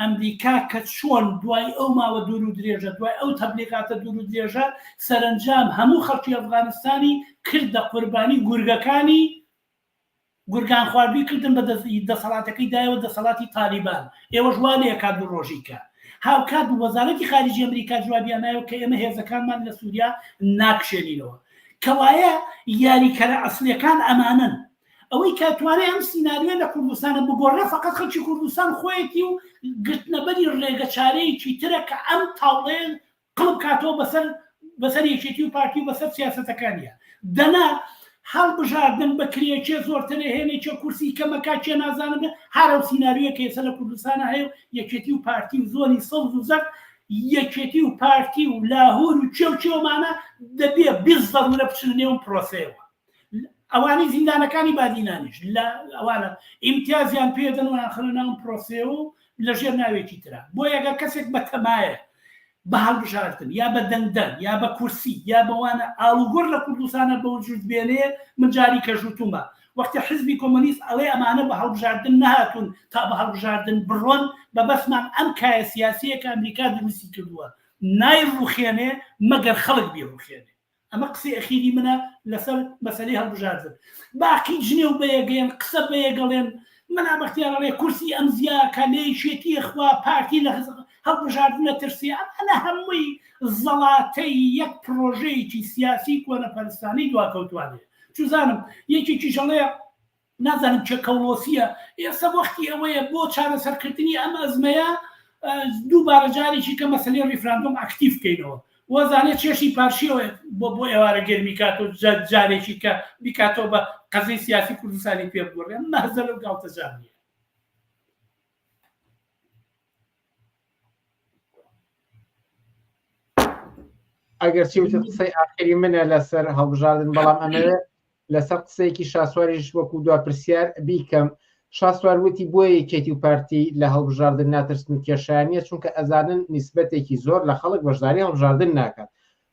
ئەمریکا کە چۆن دوای ئەو ماوە دوور و درێژە، دوای ئەو تەبلیغاتە دوور و درێژە، سەرەنجام هەموو خەڵکی ئەفغانستانی کردە قوربانی گورگەکانی گورگان خواردوی کردن بە دەسەڵاتەکەی دایەوە دەسەڵاتی تالیبان ئێوەش وا لێکات دوو ڕۆژی کە هاوکات وەزارەتی خارجی ئەمریکا جوابیان نایەوە کە ئێمە هێزەکانمان لە سوریا ناکشێنینەوە کەوایە یاریکەرە ئەسلیەکان ئەمانەن ئەوەی کە توانای ئەم سیناریۆ لە کوردستانە بگۆڕێ فقط خەڵکی کوردستان خۆیەتی و گرتنەبەری ڕێگە چارەیەکی ترە کە ئەم تاوڵەیە قڵپ کاتەوە بەسەر بەسەر یەکێتی و پارتی و بەسەر سیاسەتەکانیا دەنا هەڵبژاردن بکرێ کێ زۆرتر ئەهێنێ کێ کورسی کەمەکا کێ نازانم هەر ئەو سیناریۆیە کە ئێستا لە کوردستانا هەیە و یەکێتی و پارتی و زۆنی سەوز و زەرد یەکێتی و پارتی و لاهور و کێ و کێ دەبێ بیزەرورە بچنە نێو ئەم پرۆسەیەوە ئەوانەی زیندانەکانی بادینانیش لە ئەوانە ئیمتیازیان پێدەن و ئاخرە ناو پرۆسەیە و لەژێر ناوێکی ترە بۆیە ئەگەر کەسێک بەتەمایە بە هەڵبژاردن یا بە دەنگدان یا بە کورسی یا بەوانە ئاڵوگۆڕ لە کوردستانە بەوجود بێنێ من جاری کەش وتومە وەختی حزبی کۆمۆنیست ئەڵێ ئەمانە بە هەڵبژاردن نەهاتوون تا بە هەڵبژاردن بڕۆن بەبەسمان ئەم کایە سیاسیە کە ئەمریکا دروستی کردووە نایڕوخێنێ مەگەر خەڵک بیڕوخێنێ ئەمە قسەی ئەخیری منە لەسەر مەسەلەی هەڵبژاردن. باقی جنێو بەیەگەیەن، قسە بەیەگەڵێن، مەلا بەختیار ئەڵێ کورسی ئەم زیاکە لە یەکێتی خوا پارتی لە هەڵبژاردن ئەترسێ، ئەمانە هەمووی زەڵاتەی یەک پڕۆژەیەکی سیاسی کۆنەپەرستانەی دواکەوتوانەیە. چوزانم یەکێکیش ئەڵێ نازانم کێ کەوڵۆسیە ئێستا وەختی ئەوەیە بۆ چارەسەرکردنی ئەم ئەزمەیە دووبارە جارێکی کە مەسەلەی ڕیفراندۆم ئەکتیڤ بکەینەوە وەزانێ چێشی پارشیەوە بۆ بۆ ئێوارە گەرمی کات و جارێکی کە بیکاتەوە بە قەزەی سیاسی کوردستانی پێ بگۆڕێ مەهزەلە و گاڵتەجار نییە. ئەگەر چی وتت قسەی ئاخری منە لەسەر هەڵبژاردن بەڵام ئەمەوێ لەسەر قسەیەکی شاسواریش وەکو دوا پرسیار بیکەم شاسوار وتی بۆ یەکێتی و پارتی لە هەڵبژاردن ناترسن و کێشیان نییە چونکە ئەزانن نیسبەتێکی زۆر لە خەڵک بەشداری هەڵبژاردن ناکات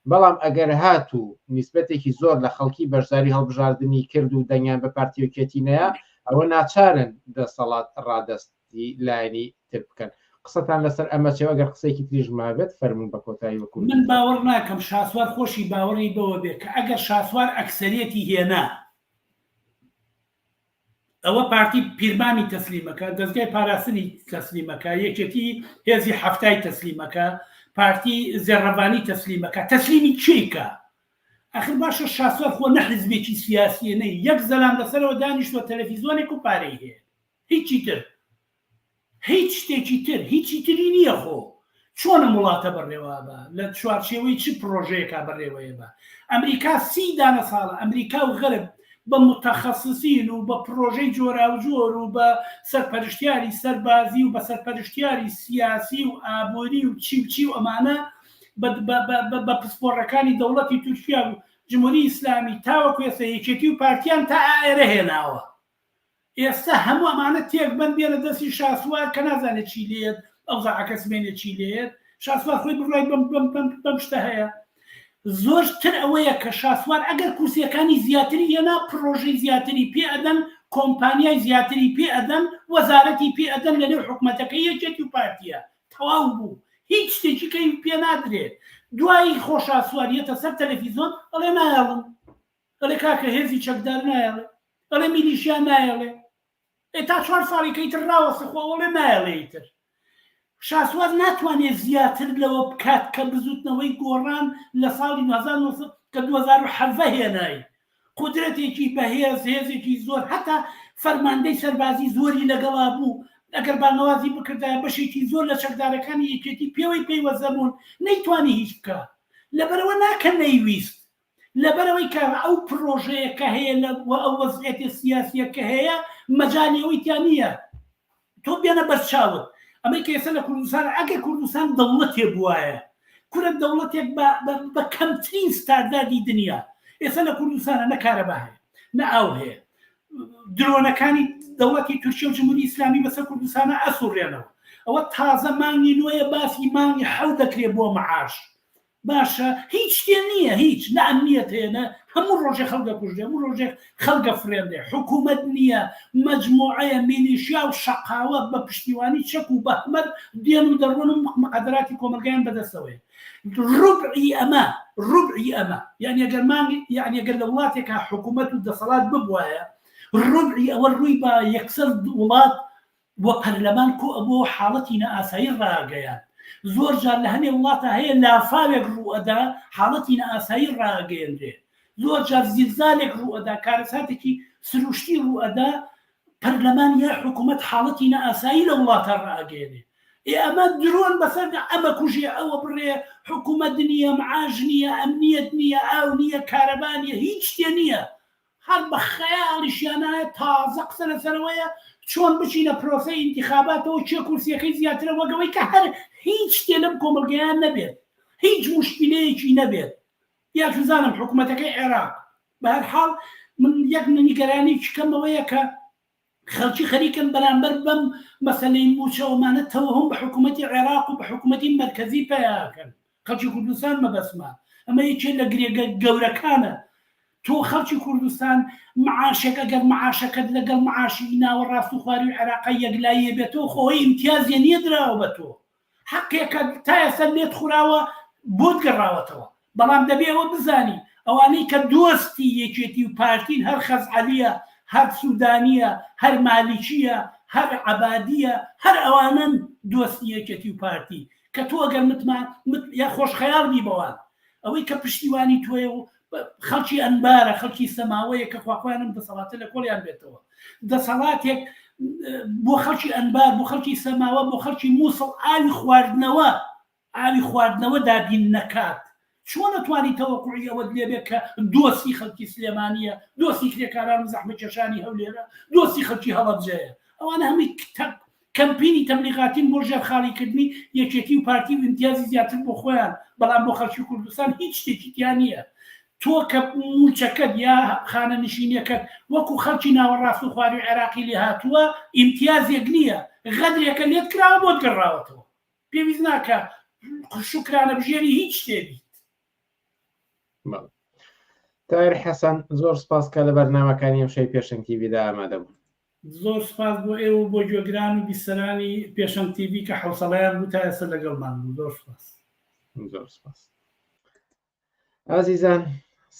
بەڵام ئەگەر هاتوو نیسبەتێکی زۆر لە خەڵکی بەشداری هەڵبژاردنی کرد و دەنگیان بە پارتی و یەکێتی نەیا ئەوە ناچارن دەسەڵات ڕادەست لایەنی تر بکەن قسەتان لەسەر ئەمە چێ ئەگەر قسەیەکی تریش مابێت فەرموون بە کۆتایی وەکو من باوەڕ ناکەم شاسوار خۆشی باوەڕی بەوە بێ کە ئەگەر شاسوار ئەکسەریەتی هێنا ئەوە پارتی پیرمامی تەسلیمەکە دەزگای پاراستنی تەسلیمەکە یەکێتی هێزی حەفتای تەسلیمەکە پارتی زێڕەڤانی تەسلیمەکە تەسلیمی کێی کە ئەخر باشە شاسوار خۆ نە حزبێکی سیاسیە نە یەک زەلام لەسەرەوە دانیشتوە تەلەفیزۆنێک و پارەی هەیە هیچی تر هیچ شتێکی تر هیچی تری نییە خۆ چۆن ئەم وڵاتە بەڕێوە بە لە چوارچێوەی چ پڕۆژەیەکا بەڕێوەیە بە ئەمریکا سی دانە ساڵە ئەمریکا و غەرب بە متەخەسسین و بە پڕۆژەی جۆراوجۆر و بە سەرپەرشتیاری سەربازی و بە سەرپەرشتیاری سیاسی و ئابووری و چی و چی و ئەمانە بە پسپۆڕەکانی دەوڵەتی تورکیا و جمهوری ئیسلامی تاوەکو ئێستا یەکێتی و پارتیان تا ئێرە هێناوە ئێستا هەموو ئەمانە تێک بەن بێنە دەستی شاسوار کە نازانێت چی لێت ئەوزاعەکە سمێنێ چی لێت شاسوار خۆی بڕای بەم بەم بەم بەم شتە هەیە زۆر تر ئەوەیە کە شاسوار ئەگەر کورسیەکانی زیاتری هێنا پڕۆژەی زیاتری پێ ئەدەن کۆمپانیای زیاتری پێ ئەدەن وەزارەتی پێ ئەدەن لەنێو حکومەتەکەی یەکێتی و پارتیە تەواو بوو هیچ شتێکی کەی پێ نادرێت دوایی خۆ شاسوار یەتە سەر تەلەفیزۆن ئەڵێ نایەڵم ئەڵێ کاکە هێزی چەکدار نایەڵێ ئەڵێ میلیشیا نایەڵێ ئێ تا چوار ساڵی کەی تر ڕاوەستە خۆ ئەڵێ نایەڵێ ئیتر. شاسوار ناتوانێت زیاتر لەوە بکات کە بزوتنەوەی گۆڕان لە ساڵی 1900 کە 2017 هێنای قودرەتێکی بەهێز هێزێکی زۆر هەتا فەرماندەی سەربازی زۆری لەگەڵا بوو ئەگەر بانگەوازی بکردایە بەشێکی زۆر لە چەکدارەکانی یەکێتی پێوەی پەیوەست دەبوون نەیتوانی هیچ بکا لەبەرئەوە نا کە نەیویست لەبەرئەوەی کە ئەو پڕۆژەیە کە هەیە لە و ئەو وەزعیەتە سیاسیە کە هەیە مەجالی ئەوەی تیا نییە تۆ بێنە بەرچاوت ئەمەی کە ئێستا لە کوردستان ئەگەر کوردستان دەوڵەتێ بوایە کورە دەوڵەتێک بە بە کەمترین ستانداردی دنیا ئێستا لە کوردستانە نە کارەبا هەیە نە ئاو هەیە درۆنەکانی دەوڵەتی تورکیە و جمهوری ئیسلامی بەسەر کوردستانە ئەسوڕێنەوە ئەوە تازە مانگی نۆیە باسی مانگی حەو دەکرێت بۆ معاش باشە هیچ شتێ نییە هیچ نە ئەمنیەت هەیە نە هەموو ڕۆژێ خەڵک دەکوژرێ هەموو ڕۆژێک خەڵک دەفرێنرێ حکوومەت نییە مەجموعەیە میلیشیا و شەقاوە بە پشتیوانی چەک و بەهمەر دێن و دەڕۆن و مقەدەراتی کۆمەڵگایان بەدەستەوەیە ڕوبعی ئەمە ڕوبعی ئەمە یعنی ئەگەر مانگ یعنی ئەگەر لە وڵاتێکا حکوومەت و دەسەڵات ببوایە ڕوبعی ئەوە ڕووی بە یەکسەر وڵات و پەرلەمان کۆ ئەبۆوە حاڵەتی نائاسایی ڕاگەیاند. زۆر جار لە هەنێ وڵاتا هەیە لافاوێک ڕوو ئەدا حاڵەتی نائاسایی ڕائەگەیەنرێ. زۆر جار زیلزالێک ڕوو ئەدا کارەساتێکی سروشتی ڕوو ئەدا پەرلەمان یا حکوومەت حاڵەتی نائاسایی لە وڵاتا ڕائەگەیەنێ. ئێ ئەمە درۆن بەسەر ئەمە کوژێ ئەوە بڕێ حکوومەت نییە معاش نییە ئەمنیەت نییە ئاو نییە کارەبا نییە هیچ شتێ نییە. هەر بە خەیاڵیشیانایە تازە قسە لەسەر ئەوەیە چۆن بچینە پرۆسەی ئینتیخاباتەوە کێ کورسیەکەی زیاترە وەک ئەوەی کە هەر هیچ شتێ لەم کۆمەڵگەیە نەبێت هیچ موشکیلەیەکی نەبێت یا چوزانم حکومەتەکەی عێراق بە هەر حاڵ من یەک نیگەرانیی کەم ئەوەیە کە خەڵکی خەریکن بەرامبەر بەم مەسەلەی مووچە ئەومانە تەوەهوم بە حکوومەتی عێراق و بە حکوومەتی مەرکەزی پەیاکەن خەڵکی کوردستان مەبەستمە ئەمە یەکێ لە گرێگە گەورەکانە تۆ خەڵکی کوردستان معاشێک ئەگەر معاشەکەت لەگەڵ معاشی ناوەڕاست و خواروی عێراقا یەکلاییە بێتەوە خۆی ئیمتیازیە نییە دراوە بە تۆ حەقێکە تا ئێستا لێت خوراوە بۆت گەڕاوەتەوە بەڵام دەبێ ئەوە بزانی ئەوانەی کە دۆستی یەکێتی و پارتین هەر خەزعەلیە هەر سودانیە هەر مالیکیە هەر عەبادیە هەر ئەوانەن دۆستی یەکێتی و پارتی کە تۆ ئەگەر متما مت یا خۆش خەیاڵ بی بەوان ئەوەی کە پشتیوانی تۆیە و خەڵکی ئەنبارە خەڵکی سەماوەیە کە خواخوایان ئەم دەسەڵاتە لە کۆڵیان بێتەوە دەسەڵاتێک بۆ خەڵکی ئەنبار بۆ خەڵکی سەماوە بۆ خەڵکی مووسڵ ئاوی خواردنەوە ئاوی خواردنەوە دابین نەکات چۆن ئەتوانی تەوەقوعی ئەوەت لێبێ کە دۆستی خەڵکی سلێمانیە دۆستی کرێکاران و زەحمەکێشانی هەولێرە دۆستی خەڵکی هەڵەبجەیە ئەوانە هەمووی کەمپینی تەبلیغاتین بۆ ژێرخاڵیکردنی یەکێتی و پارتی و ئیمتیازی زیاتر بۆ خۆیان، بەڵام بۆ خەڵکی کوردستان هیچ شتێکی تیا نییە. تۆ کە مووچەکەت یا خانەنشینیەکەت وەکو خەڵکی ناوەڕاست و خواروی عێراقی لێهاتووە، ئیمتیازێک نییە، غەدرێکە لێت کراوە بۆت گەڕاوەتەوە. پێویست ناکا شوکرانەبژێری هیچ شتێ بیت. بەڵێ. تاهیر حەسەن، زۆر سپاس کە لە بەرنامەکانی ئەمشەوی پێشەنگ تیڤیدا ئامادە بوون. زۆر سوپاس بۆ ئێوە و بۆ گوێگران و بیسەرانی پێشەنگ تیڤی کە حەوسەڵەیان بوو تا ئێستا لەگەڵمان بوون. زۆر سوپاس. زۆر سپاس. ئازیزان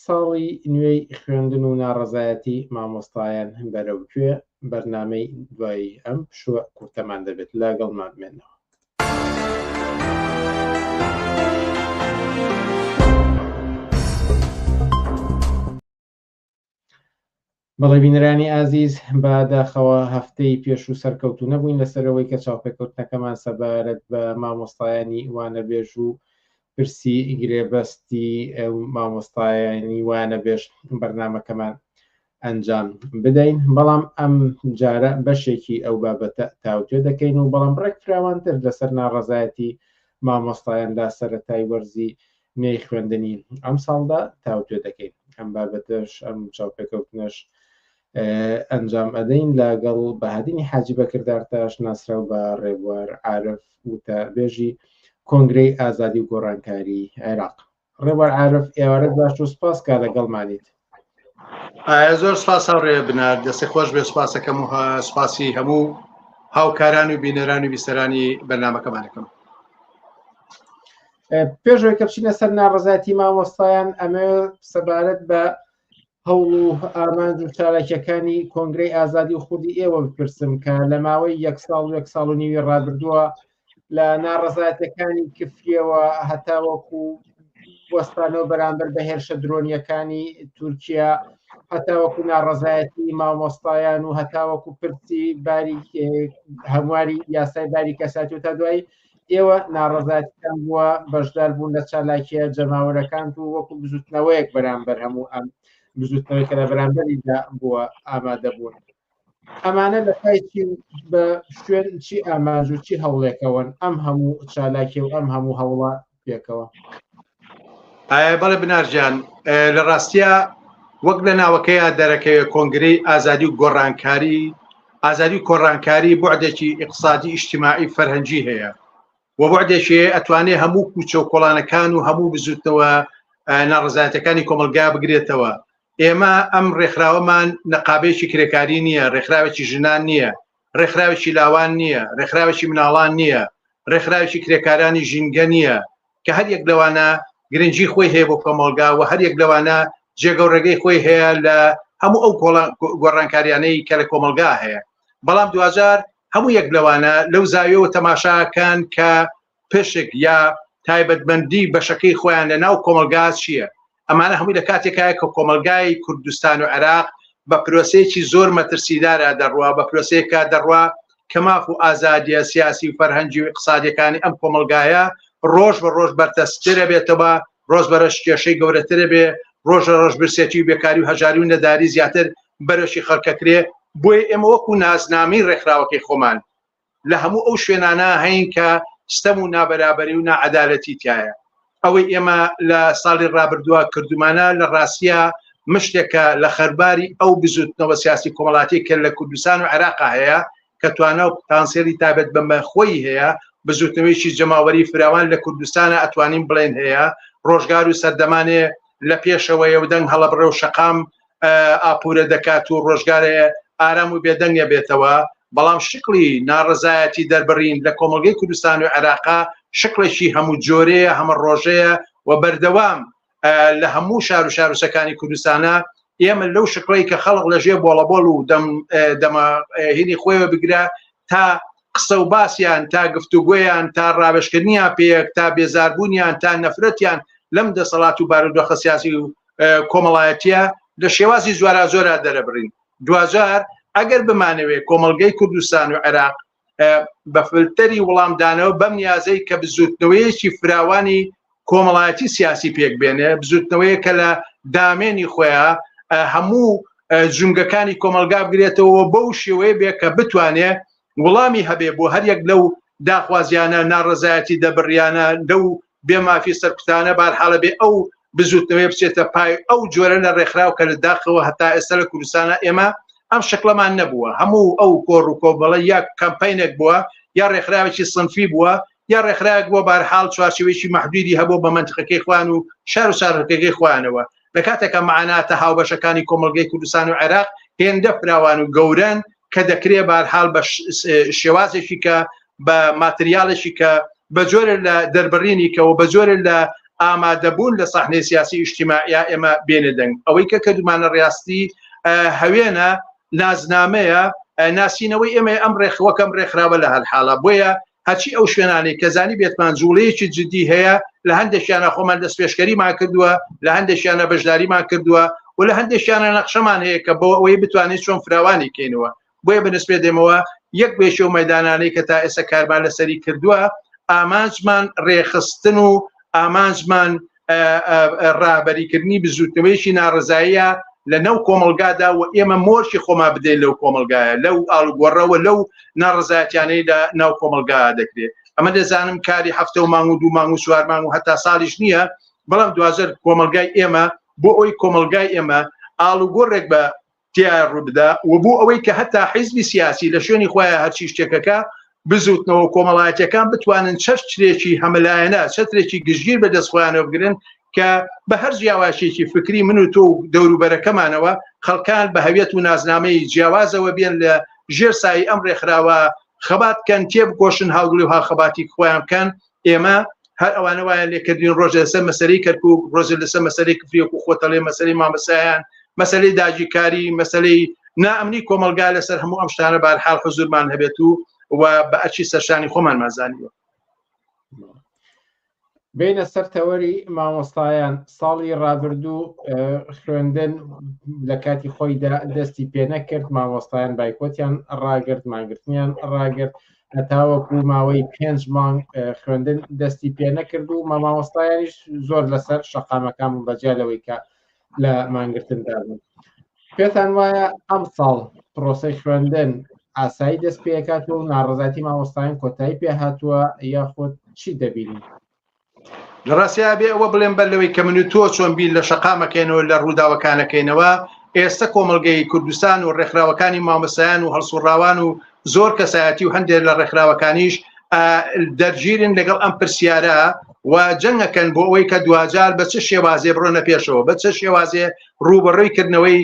ساڵی نوێی خوێندن و ناڕەزایەتی مامۆستایان بەرەو کوێ بەرنامەی دوایی ئەم پشووە کورتەمان دەبێت لەگەڵمان بمێنەوە. بەڵێ بینەرانی ئازیز بە داخەوە هەفتەی پێشوو سەرکەوتوو نەبووین لەسەرەوەی کە چاوپێکەوتنەکەمان سەبارەت بە مامۆستایانی وانەبێژ و پرسی گرێبەستی مامۆستایانی وانەبێژ بەرنامەکەمان ئەنجام بدەین بەڵام ئەم جارە بەشێکی ئەو بابەتە تاوتوێ دەکەین و بەڵام ڕێک فراوانتر لەسەر ناڕەزایەتی مامۆستایان لە سەرەتای وەرزی نوێی خوێندنی ئەمساڵدا تاوتوێ دەکەین ئەم بابەتەش ئەم چاوپێکەوتنەش ئەنجام ئەدەین لەگەڵ بەهادینی حاجی بەکردارتاش ناسراو بە ڕێبوار عارف وتەبێژی کۆنگرەی ئازادی و گۆڕانکاری عێراق ڕێبوار عارف ئێوارەت باش و سپاس کا لەگەڵمانیت زۆر سپاس هاوڕێ بنار دەستی خۆش بێ سپاسەکەم و سپاسی هەموو هاوکاران و بینەران و بیسەرانی بەرنامەکەمانەکەم پێشەوەی کە بچینە سەر ناڕەزایەتی مامۆستایان ئەمە سەبارەت بە هەوڵ و ئامانج و چالاکیەکانی کۆنگرەی ئازادی و خودی ئێوە بپرسم کە لە ماوەی یەک ساڵ و یەک ساڵ و نیوی ڕابردووە لە ناڕەزایەتەکانی کفریەوە هەتاوەکو وەستانەوە بەرامبەر بە هێرشە درۆنیەکانی تورکیا هەتاوەکو ناڕەزایەتی مامۆستایان و هەتاوەکو پرسی باری هەمواری یاسای باری کەساتی و تا دوایی ئێوە ناڕەزایەتیتان بووە بەشدار بوون لە چالاکیە جەماوەرەکان و وەکو بزوتنەوەیەک بەرامبەر هەموو ئەم بزوتنەوەی کە لە بەرامبەریدا بووە ئامادە بوون ئەمانە لە پای چی بە شوێن چی ئامانج و چی هەوڵێکەوەن ئەم هەموو چالاکی و ئەم هەموو هەوڵە پێکەوە؟ بەڵێ بنارجان لە ڕاستە وەک لە ناوەکەیە دەرەکەوێت کۆنگرەی ئازادی و گۆڕانکاری ئازادی و کۆڕانکاری بعدێکی ئیقتصادی ئیجتماعی فەرهەنگی هەیە و بعدێکی هەیە ئەتوانێ هەموو کوچە و کۆڵانەکان و هەموو بزوتنەوە ناڕزایەتەکانی کۆمەلگا بگرێتەوە ئێمە ئەم ڕێکخراوەمان نەقابێکی کرێکاری نییە ڕێکخراوێکی ژنان نییە ڕێکخراوێکی لاوان نییە ڕێکخراوێکی مناڵان نییە ڕێکخراوێکی کرێکارانی ژینگە نییە کە هەر یەک لەوانە گرنگی خۆی هەیە بۆ کۆمەڵگا و هەر یەک لەوانە جێگە و ڕێگەی خۆی هەیە لە هەموو ئەو گۆڕانکاریانەی کە لە کۆمەڵگا هەیە بەڵام دواجار هەموو یەک لەوانە لەو زاویەوە تەماشاکان کە پشک یا تایبەتمەندی بەشەکەی خۆیان لە ناو کۆمەلگا چییە ئەمانە هەمووی لە کاتێکایە کە کۆمەلگای کوردستان و عێراق بە پرۆسەیەکی زۆر مەترسیدارە دەڕوا بە پرۆسەیەکە دەڕوا کە ماف و ئازادیە سیاسی و فەرهەنگی و ئیقتسادیەکانی ئەم کۆمەلگایە ڕۆژ بە ڕۆژ بەرتەسکترە بێتەوە ڕۆژ بەرەش کێشەی گەورەترە بێ ڕۆژ لە ڕۆژ برسێتی و بێکاری و هەژاری و نەداری زیاتر بەرەشی خەڵکەکرێ بۆیە ئێمە وەکو نازنامەی ڕێکخراوەکەی خۆمان لە هەموو ئەو شوێنانە هەین کە ستەم و نابەرابەری و ناعەدالەتی تایە ئەوەی ئێمە لە ساڵی ڕابردووە کردومانە لە ڕاستە مشتێکە لە خەرباری ئەو بزوتنەوە سیاسی کۆمەڵاتی کە لە کوردستان و عێراقا هەیە کە توانا و پتانسیلی تابەت بەمە خۆی هەیە بزوتنەوەیکی جەماوەری فراوان لە کوردستانە ئەتوانین بڵێن هەیە ڕۆژگار و سەردەمانێ لە پێشەوەیە و دەنگ هەڵەبڕێ و شەقام ئاپورە دەکات و ڕۆژگارێ ئارام و بێدەنگە بێتەوە بەڵام شکڵی ناڕەزایەتی دەربڕین لە کۆمەڵگەی کوردستان و عێراقا شکڵێکی هەموو جۆرەیە هەمە ڕۆژەیە و بەردەوام لە هەموو شار و شارۆچەکانی کوردستانە ئێمە لەو شکڵی کە خەڵق لە ژێ بۆڵەبۆڵ و دەم دەمە هینی خۆیەوە بگرە تا قسە و باسیان تا گفتوگۆیان تا ڕاوێژکردنیان پێیەک تا بێزاربوونیان تا نەفرەتیان لەم دەسەڵات و بارودۆخە سیاسی و کۆمەڵایەتیە لە شێوازی جۆراجۆرا دەرەبڕین دواجار ئەگەر بمانەوێت کۆمەڵگەی کوردستان و عێراق بە فلتەری وڵامدانەوە بەم نیازەی کە بزوتنەوەیەکی فراوانی کۆمەڵایەتی سیاسی پێک بێنێ بزوتنەوەیە کە لە دامێنی خۆیان هەموو جونگەکانی کۆمەلگا بگرێتەوە بەو شێوەیە بێ کە بتوانێ وڵامی هەبێ بۆ هەر یەک لەو داخوازیانە ناڕەزایەتی دەبڕیانە لەو بێ مافی سەرکوتانە بارحاڵە بێ ئەو بزوتنەوەی بچێتە پای ئەو جۆرە لە ڕێکخراو کە لە داخەوە هەتا ئێستا لە کوردستانە ئێمە ئەم شکلەمان نەبووە هەموو ئەو کۆڕ و کۆمەڵە یا کەمپینێک بووە یا ڕێکخراوێکی سنفی بووە یا ڕێکخراوێک بووە بارحاڵ چوارچێوەیەکی مەحدودی هەبوو بە مەنتقەکەی خوان و شار و شارەکەی خوانەوە لە کاتێکە مەعاناتە هاوبەشەکانی کۆمەڵگەی کوردستان و عێراق هێندە فراوان و گەورەن کە دەکرێ بارحاڵ بە شێوازێکی کە بە ماتریالێکی کە بە جۆرە لە دەربڕینی کەەوە بە جۆرە لە ئامادەبوون لە سەحنەی سیاسی ئیجتیماعیا ئێمە بێنە دەنگ ئەوەی کە کردمانە ڕاستی هەوێنە نازنامەیە ناسینەوەی ئێمە ئەم ڕێخوەکەم ڕێکخراوە لە هەر حاڵە بۆیە هەرچی ئەو شوێنانەی کە زانی بێتمان جوڵەیەکی جدی هەیە لە هەندێکیانە خۆمان دەستپێشکەریمان کردووە لە هەندێکیانە بەشداریمان کردووە و لە هەندێکیانە نەخشەمان هەیە کە بۆ ئەوەی بتوانین چۆن فراوانی کەینەوە بۆیە بەنسبێ دێمەوە یەک بێشێ و مەدانانەی کە تا ئێستا کارمان لەسەری کردووە ئامانجمان ڕێخستن و ئامانجمان ڕابەریکردنی بزوتنەوەیەکی ناڕزاییە لە ناو کۆمەلگادا و ئێمە مۆرکی خۆمان بدەین لەو کۆمەلگایە لەو ئاڵوگۆڕەوە لەو ناڕزایەتیانەی لە ناو کۆمەلگا دەکرێت ئەمە دەزانم کاری هەفتە و مانگ و دوو مانگ و چوار مانگ و هەتا ساڵیش نییە بەڵام دوازر کۆمەلگای ئێمە بۆ ئەوی کۆمەلگای ئێمە ئاڵوگۆڕێک بە تیا ڕووبدا و بۆ ئەوەی کە هەتا حیزبی سیاسی لە شوێنی خۆیان هەرچی شتێکەکە بزوتنەوە کۆمەڵایەتیەکان بتوانن چەترێکی هەمەلایەنە چەترێکی گشتگیر بە دەست خۆیانەوە بگرن کە بە هەر جیاواشێکی فکری من و تۆ و دەوروبەرەکەمانەوە خەڵکان بە هەویەت و نازنامەی جیاوازەوە بێن لە ژێر سایی ئەم ڕێکخراوە خەبات کەن تێبکۆشن هاودڵی و هاوخەباتی خۆیان بکەن ئێمە هەر ئەوانە وایە لێکردین ڕۆژ لەسەر مەسەری کەرکک ڕۆژە لەسەر مەسەری کفریەک و خۆتەڵێ مەسەری مامەسایان مەسەلەی داگیرکاری مەسەلەی نائەمنی کۆمەڵگا لەسەر هەموو ئەم شتانە بارحاڵ حزورمان هەبێت و و بە ئەرکی سەرشانی خۆمانمان زانیوە. بینە سەر تەوەری مامۆستایان ساڵی ڕابردوو خوێندن لە کاتی خۆیدا دەستی پێ نەکرد مامۆستایان بایکۆتیان ڕاگرت مانگرتنیان ڕاگرت هەتاوەکو ماوەی پێنج مانگ خوێندن دەستی پێ نەکرد و مامۆستایانیش زۆر لەسەر شەقامەکان بوون بەجیا لەوەی کە لە مانگرتندا بوون پێتان وایە ئەم ساڵ پرۆسەی خوێندن ئاسایی دەست پێکات و ناڕزاتی مامۆستایان کۆتایی پێ هاتووە یاخود چی دەبینی؟ لە ڕاستیا بێ ئەوە بڵێم بەر لەوەی کە من و تۆ چۆن بیر لە شەقامەکەینەوە لە ڕووداوەکانەکەینەوە ئێستا کۆمەڵگەی کوردستان و ڕێکخراوەکانی مامۆستایان و هەڵسوڕاوان و زۆر کەسایەتی و هەندێک لە ڕێکخراوەکانیش دەرگیرن لەگەڵ ئەم پرسیارە و جەنگەکەن بۆ ئەوەی کە دواجار بە چ شێوازێ بڕۆنە پێشەوە بە چ شێوازێ ڕووبەڕووی کردنەوەی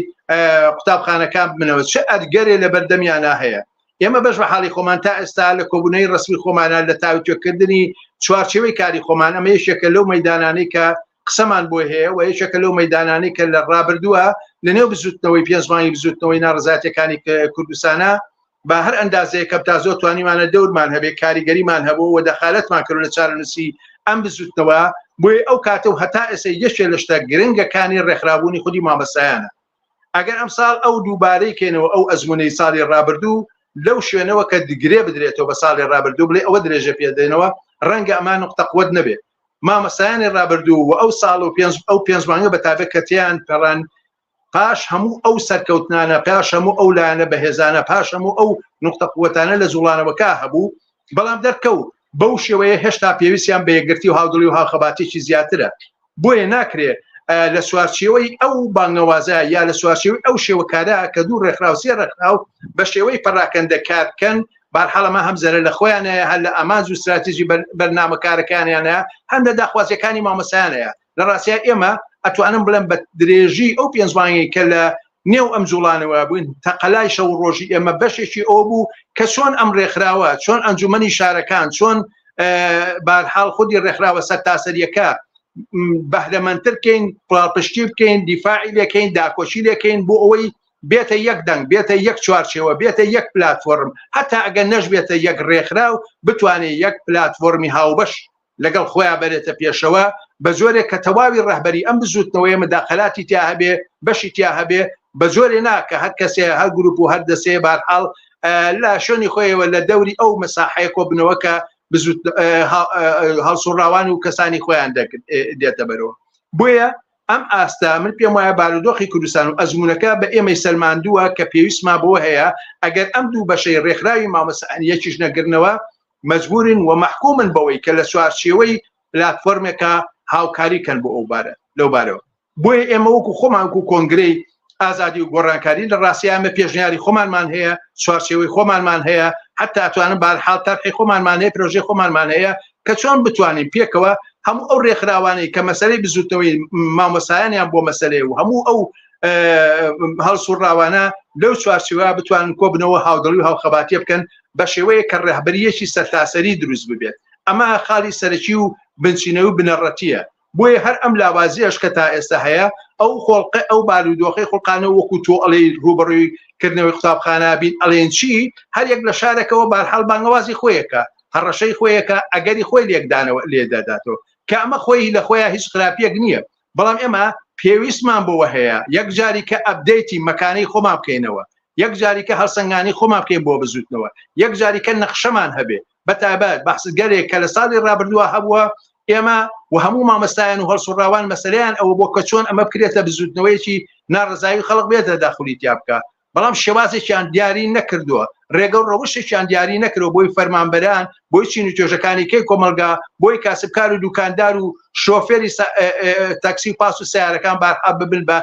قوتابخانەکان بنەوە چ ئەرگەرێ لە بەردەمیانە هەیە ئێمە بەش بە حاڵی خۆمان تا ئێستا لە کۆبوونەوەی ڕسمی خۆمانە لە تاوتوێکردنی چوارچێوەی کاری خۆمان ئەمە یەکێکە لەو مەدانانەی کە قسەمان بۆ هەیە و یەکێکە لەو مەدانانەی کە لە ڕابردووە لە نێو بزوتنەوەی پێنج مانگی بزوتنەوەی ناڕزاتەکانی کوردستانە بە هەر ئەندازەیە کە تا زۆر توانیمانە دەورمان هەبێ کاریگەریمان هەبوو و دەخالەتمان کرد لە چارەنووسی ئەم بزوتنەوە بۆیە ئەو کاتە و هەتا ئێستا یەکێ لە شتە گرنگەکانی ڕێکخرابوونی خودی مامەسایانە ئەگەر ئەمساڵ ئەو دووبارەی کەینەوە ئەو ئەزمونەی ساڵی ڕابردوو لەو شوێنەوە کە گرێ بدرێتەوە بە ساڵی ڕابردوو بڵێ ئەوە درێژە پێدەینەوە ڕەنگە ئەمان نقطە قوت نەبێ مامەسایانی ڕابردوو و ئەو ساڵ و پێنج ئەو پێنج مانگە بە تابێت کە تیان پەڕان پاش هەموو ئەو سەرکەوتنانە پاش هەموو ئەو لایەنە بەهێزانە پاش هەموو ئەو نقطە قوتانە لە جوڵانەوەکە هەبوو بەڵام دەرکەوت بەو شێوەیە هێشتا پێویستیان بە یەکگرتی و هاودڵی و هاوخەباتێکی زیاترە بۆیە ناکرێ لە چوارچێوەی ئەو بانگەوازە یا لە چوارچێوەی ئەو شێوەکارە کە دوو ڕێکخراو سێ ڕێکخراو بە شێوەی پەراکەندە کار بکەن بارحاڵەمە هەم زەرە لە خۆیانەیە هەر لە ئامانج و استراتیژی بەرنامەکارەکانیانە هەم لە داخوازیەکانی مامۆستایانەیە لە ڕاستیا ئێمە ئەتوانم بڵێم بە درێژی ئەو پێنج مانگەی کە لە نێو ئەم جوڵانەوە بووین تەقەلای شەو ڕۆژی ئێمە بەشێکی ئەوە بوو کە چۆن ئەم ڕێکخراوە چۆن ئەنجومەنی شارەکان چۆن بارحاڵ خودی ڕێکخراوە سەرتاسەریەکە بەهرەمەندتر بکەین پاڵپشتی بکەین دیفاعی لەکەین داکۆچی لەکەین بۆ ئەوەی بێتە یەک دەنگ بێتە یەک چوارچێوە بێتە یەک پلتفۆرم هەتا ئەگەر نەش بێتە یەک ڕێکخراو بتوانێت یەک پلتفۆرمی هاوبەش لەگەڵ خۆیان بەرێتە پێشەوە بە جۆرێک کە تەواوی ڕەهبەری ئەم بزوتنەوەیە مداخلاتی تیا هەبێ بەشی تیا هەبێ بە جۆرێ نا کە هەر کەسێ هەر گروپ و هەر دەسێ بارحاڵ لە شوێنی خۆیەوە لە دەوری ئەو مەساحەیە کۆبنەوە کە هەڵسوڕاوان و کەسانی خۆیان دێتە بەرەوە بۆیە ئەم ئاستە من پێم وایە بارودۆخی کوردستان و ئەزمونونەکە بە ئێمەی سەلماندووە کە پێویستما بۆ هەیە ئەگەر ئەم دوو بەشەی ڕێکخراوی مامەسەعان یەکیش نەگرنەوە مەجبورن و مەحکومن بەوەی کە لە چوارچێوەی پلاتفۆرمێکە هاوکاری کەن بۆ ئەو بارە لەو بارەوە بۆیە ئێمە وەکو خۆمان وەکو کۆنگرەی ئازادی و گۆڕانکاری لە ڕاستیا ئەمە پێشنیاری خۆمانمان هەیە چوارچێوەی خۆمانمان هەیە حتا ئەتوانم بارحاڵ تەرحی خۆمانمان هەیە پرۆژەی خۆمانمان هەیە کە چۆن بتوانین پێکەوە هەموو ئەو ڕێکخراوانەی کە مەسەلەی بزوتنەوەی مامۆسایانیان بۆ مەسەلەیە و هەموو ئەو هەڵسوڕاوانە لەو چوارچێوە بتوانن کۆبنەوە هاودڵی و هاوخەباتیە بکەن بە شێوەیە کە ڕێهبەریەکی سەرتاسەری دروست ببێت ئەمە خاڵی سەرەکی و بنچینەوە و بنەڕەتیە بۆیە هەر ئەم لاوازیەش کە تا ئێستا هەیە ئەو خۆڵقە ئەو بارودۆخەی خوڵقانە وەکو تۆ ئەڵێی ڕووبەڕووی کردنەوەی قوتابخانە بین ئەڵێن چی هەر یەک لە شارێکەوە بارحاڵ بانگەوازی خۆیەکە هەڕەشەی خۆیەکە ئەگەری خۆی لێکدانەوە لێدەداتەوە کە ئەمە خۆی لە خۆیان هیچ خراپیەک نییە بەڵام ئێمە پێویستمان بۆوە هەیە یەکجاری کە ئەبدەیتی مەکانەی خۆمان بکەینەوە یەکجاری کە هەڵسەنگانی خۆمان بکەین بۆ بزوتنەوە یەکجاری کە نەخشەمان هەبێ بەتایبەت بەحسگەلێک کە لە ساڵی ڕابردووە هەبووە ئێمە و هەموو مامۆستایان و هەڵسوڕاوان مەسەلەیان ئەوە بۆ کە چۆن ئەمە بکرێتە بزوتنەوەیەکی ناڕزایی خەڵک بێتە داخلی تیا بکە بەڵام شێوازێکیان دیاری نەکردووە ڕێگە و ڕەوشێکیان دیاری نەکرەوە بۆی فەرمانبەران بۆی چین و توێژەکانی کەی کۆمەلگا بۆی کاسبکار و دوکاندار و شۆفێری تاکسی و پاس و سیارەکان بارحا ببن بە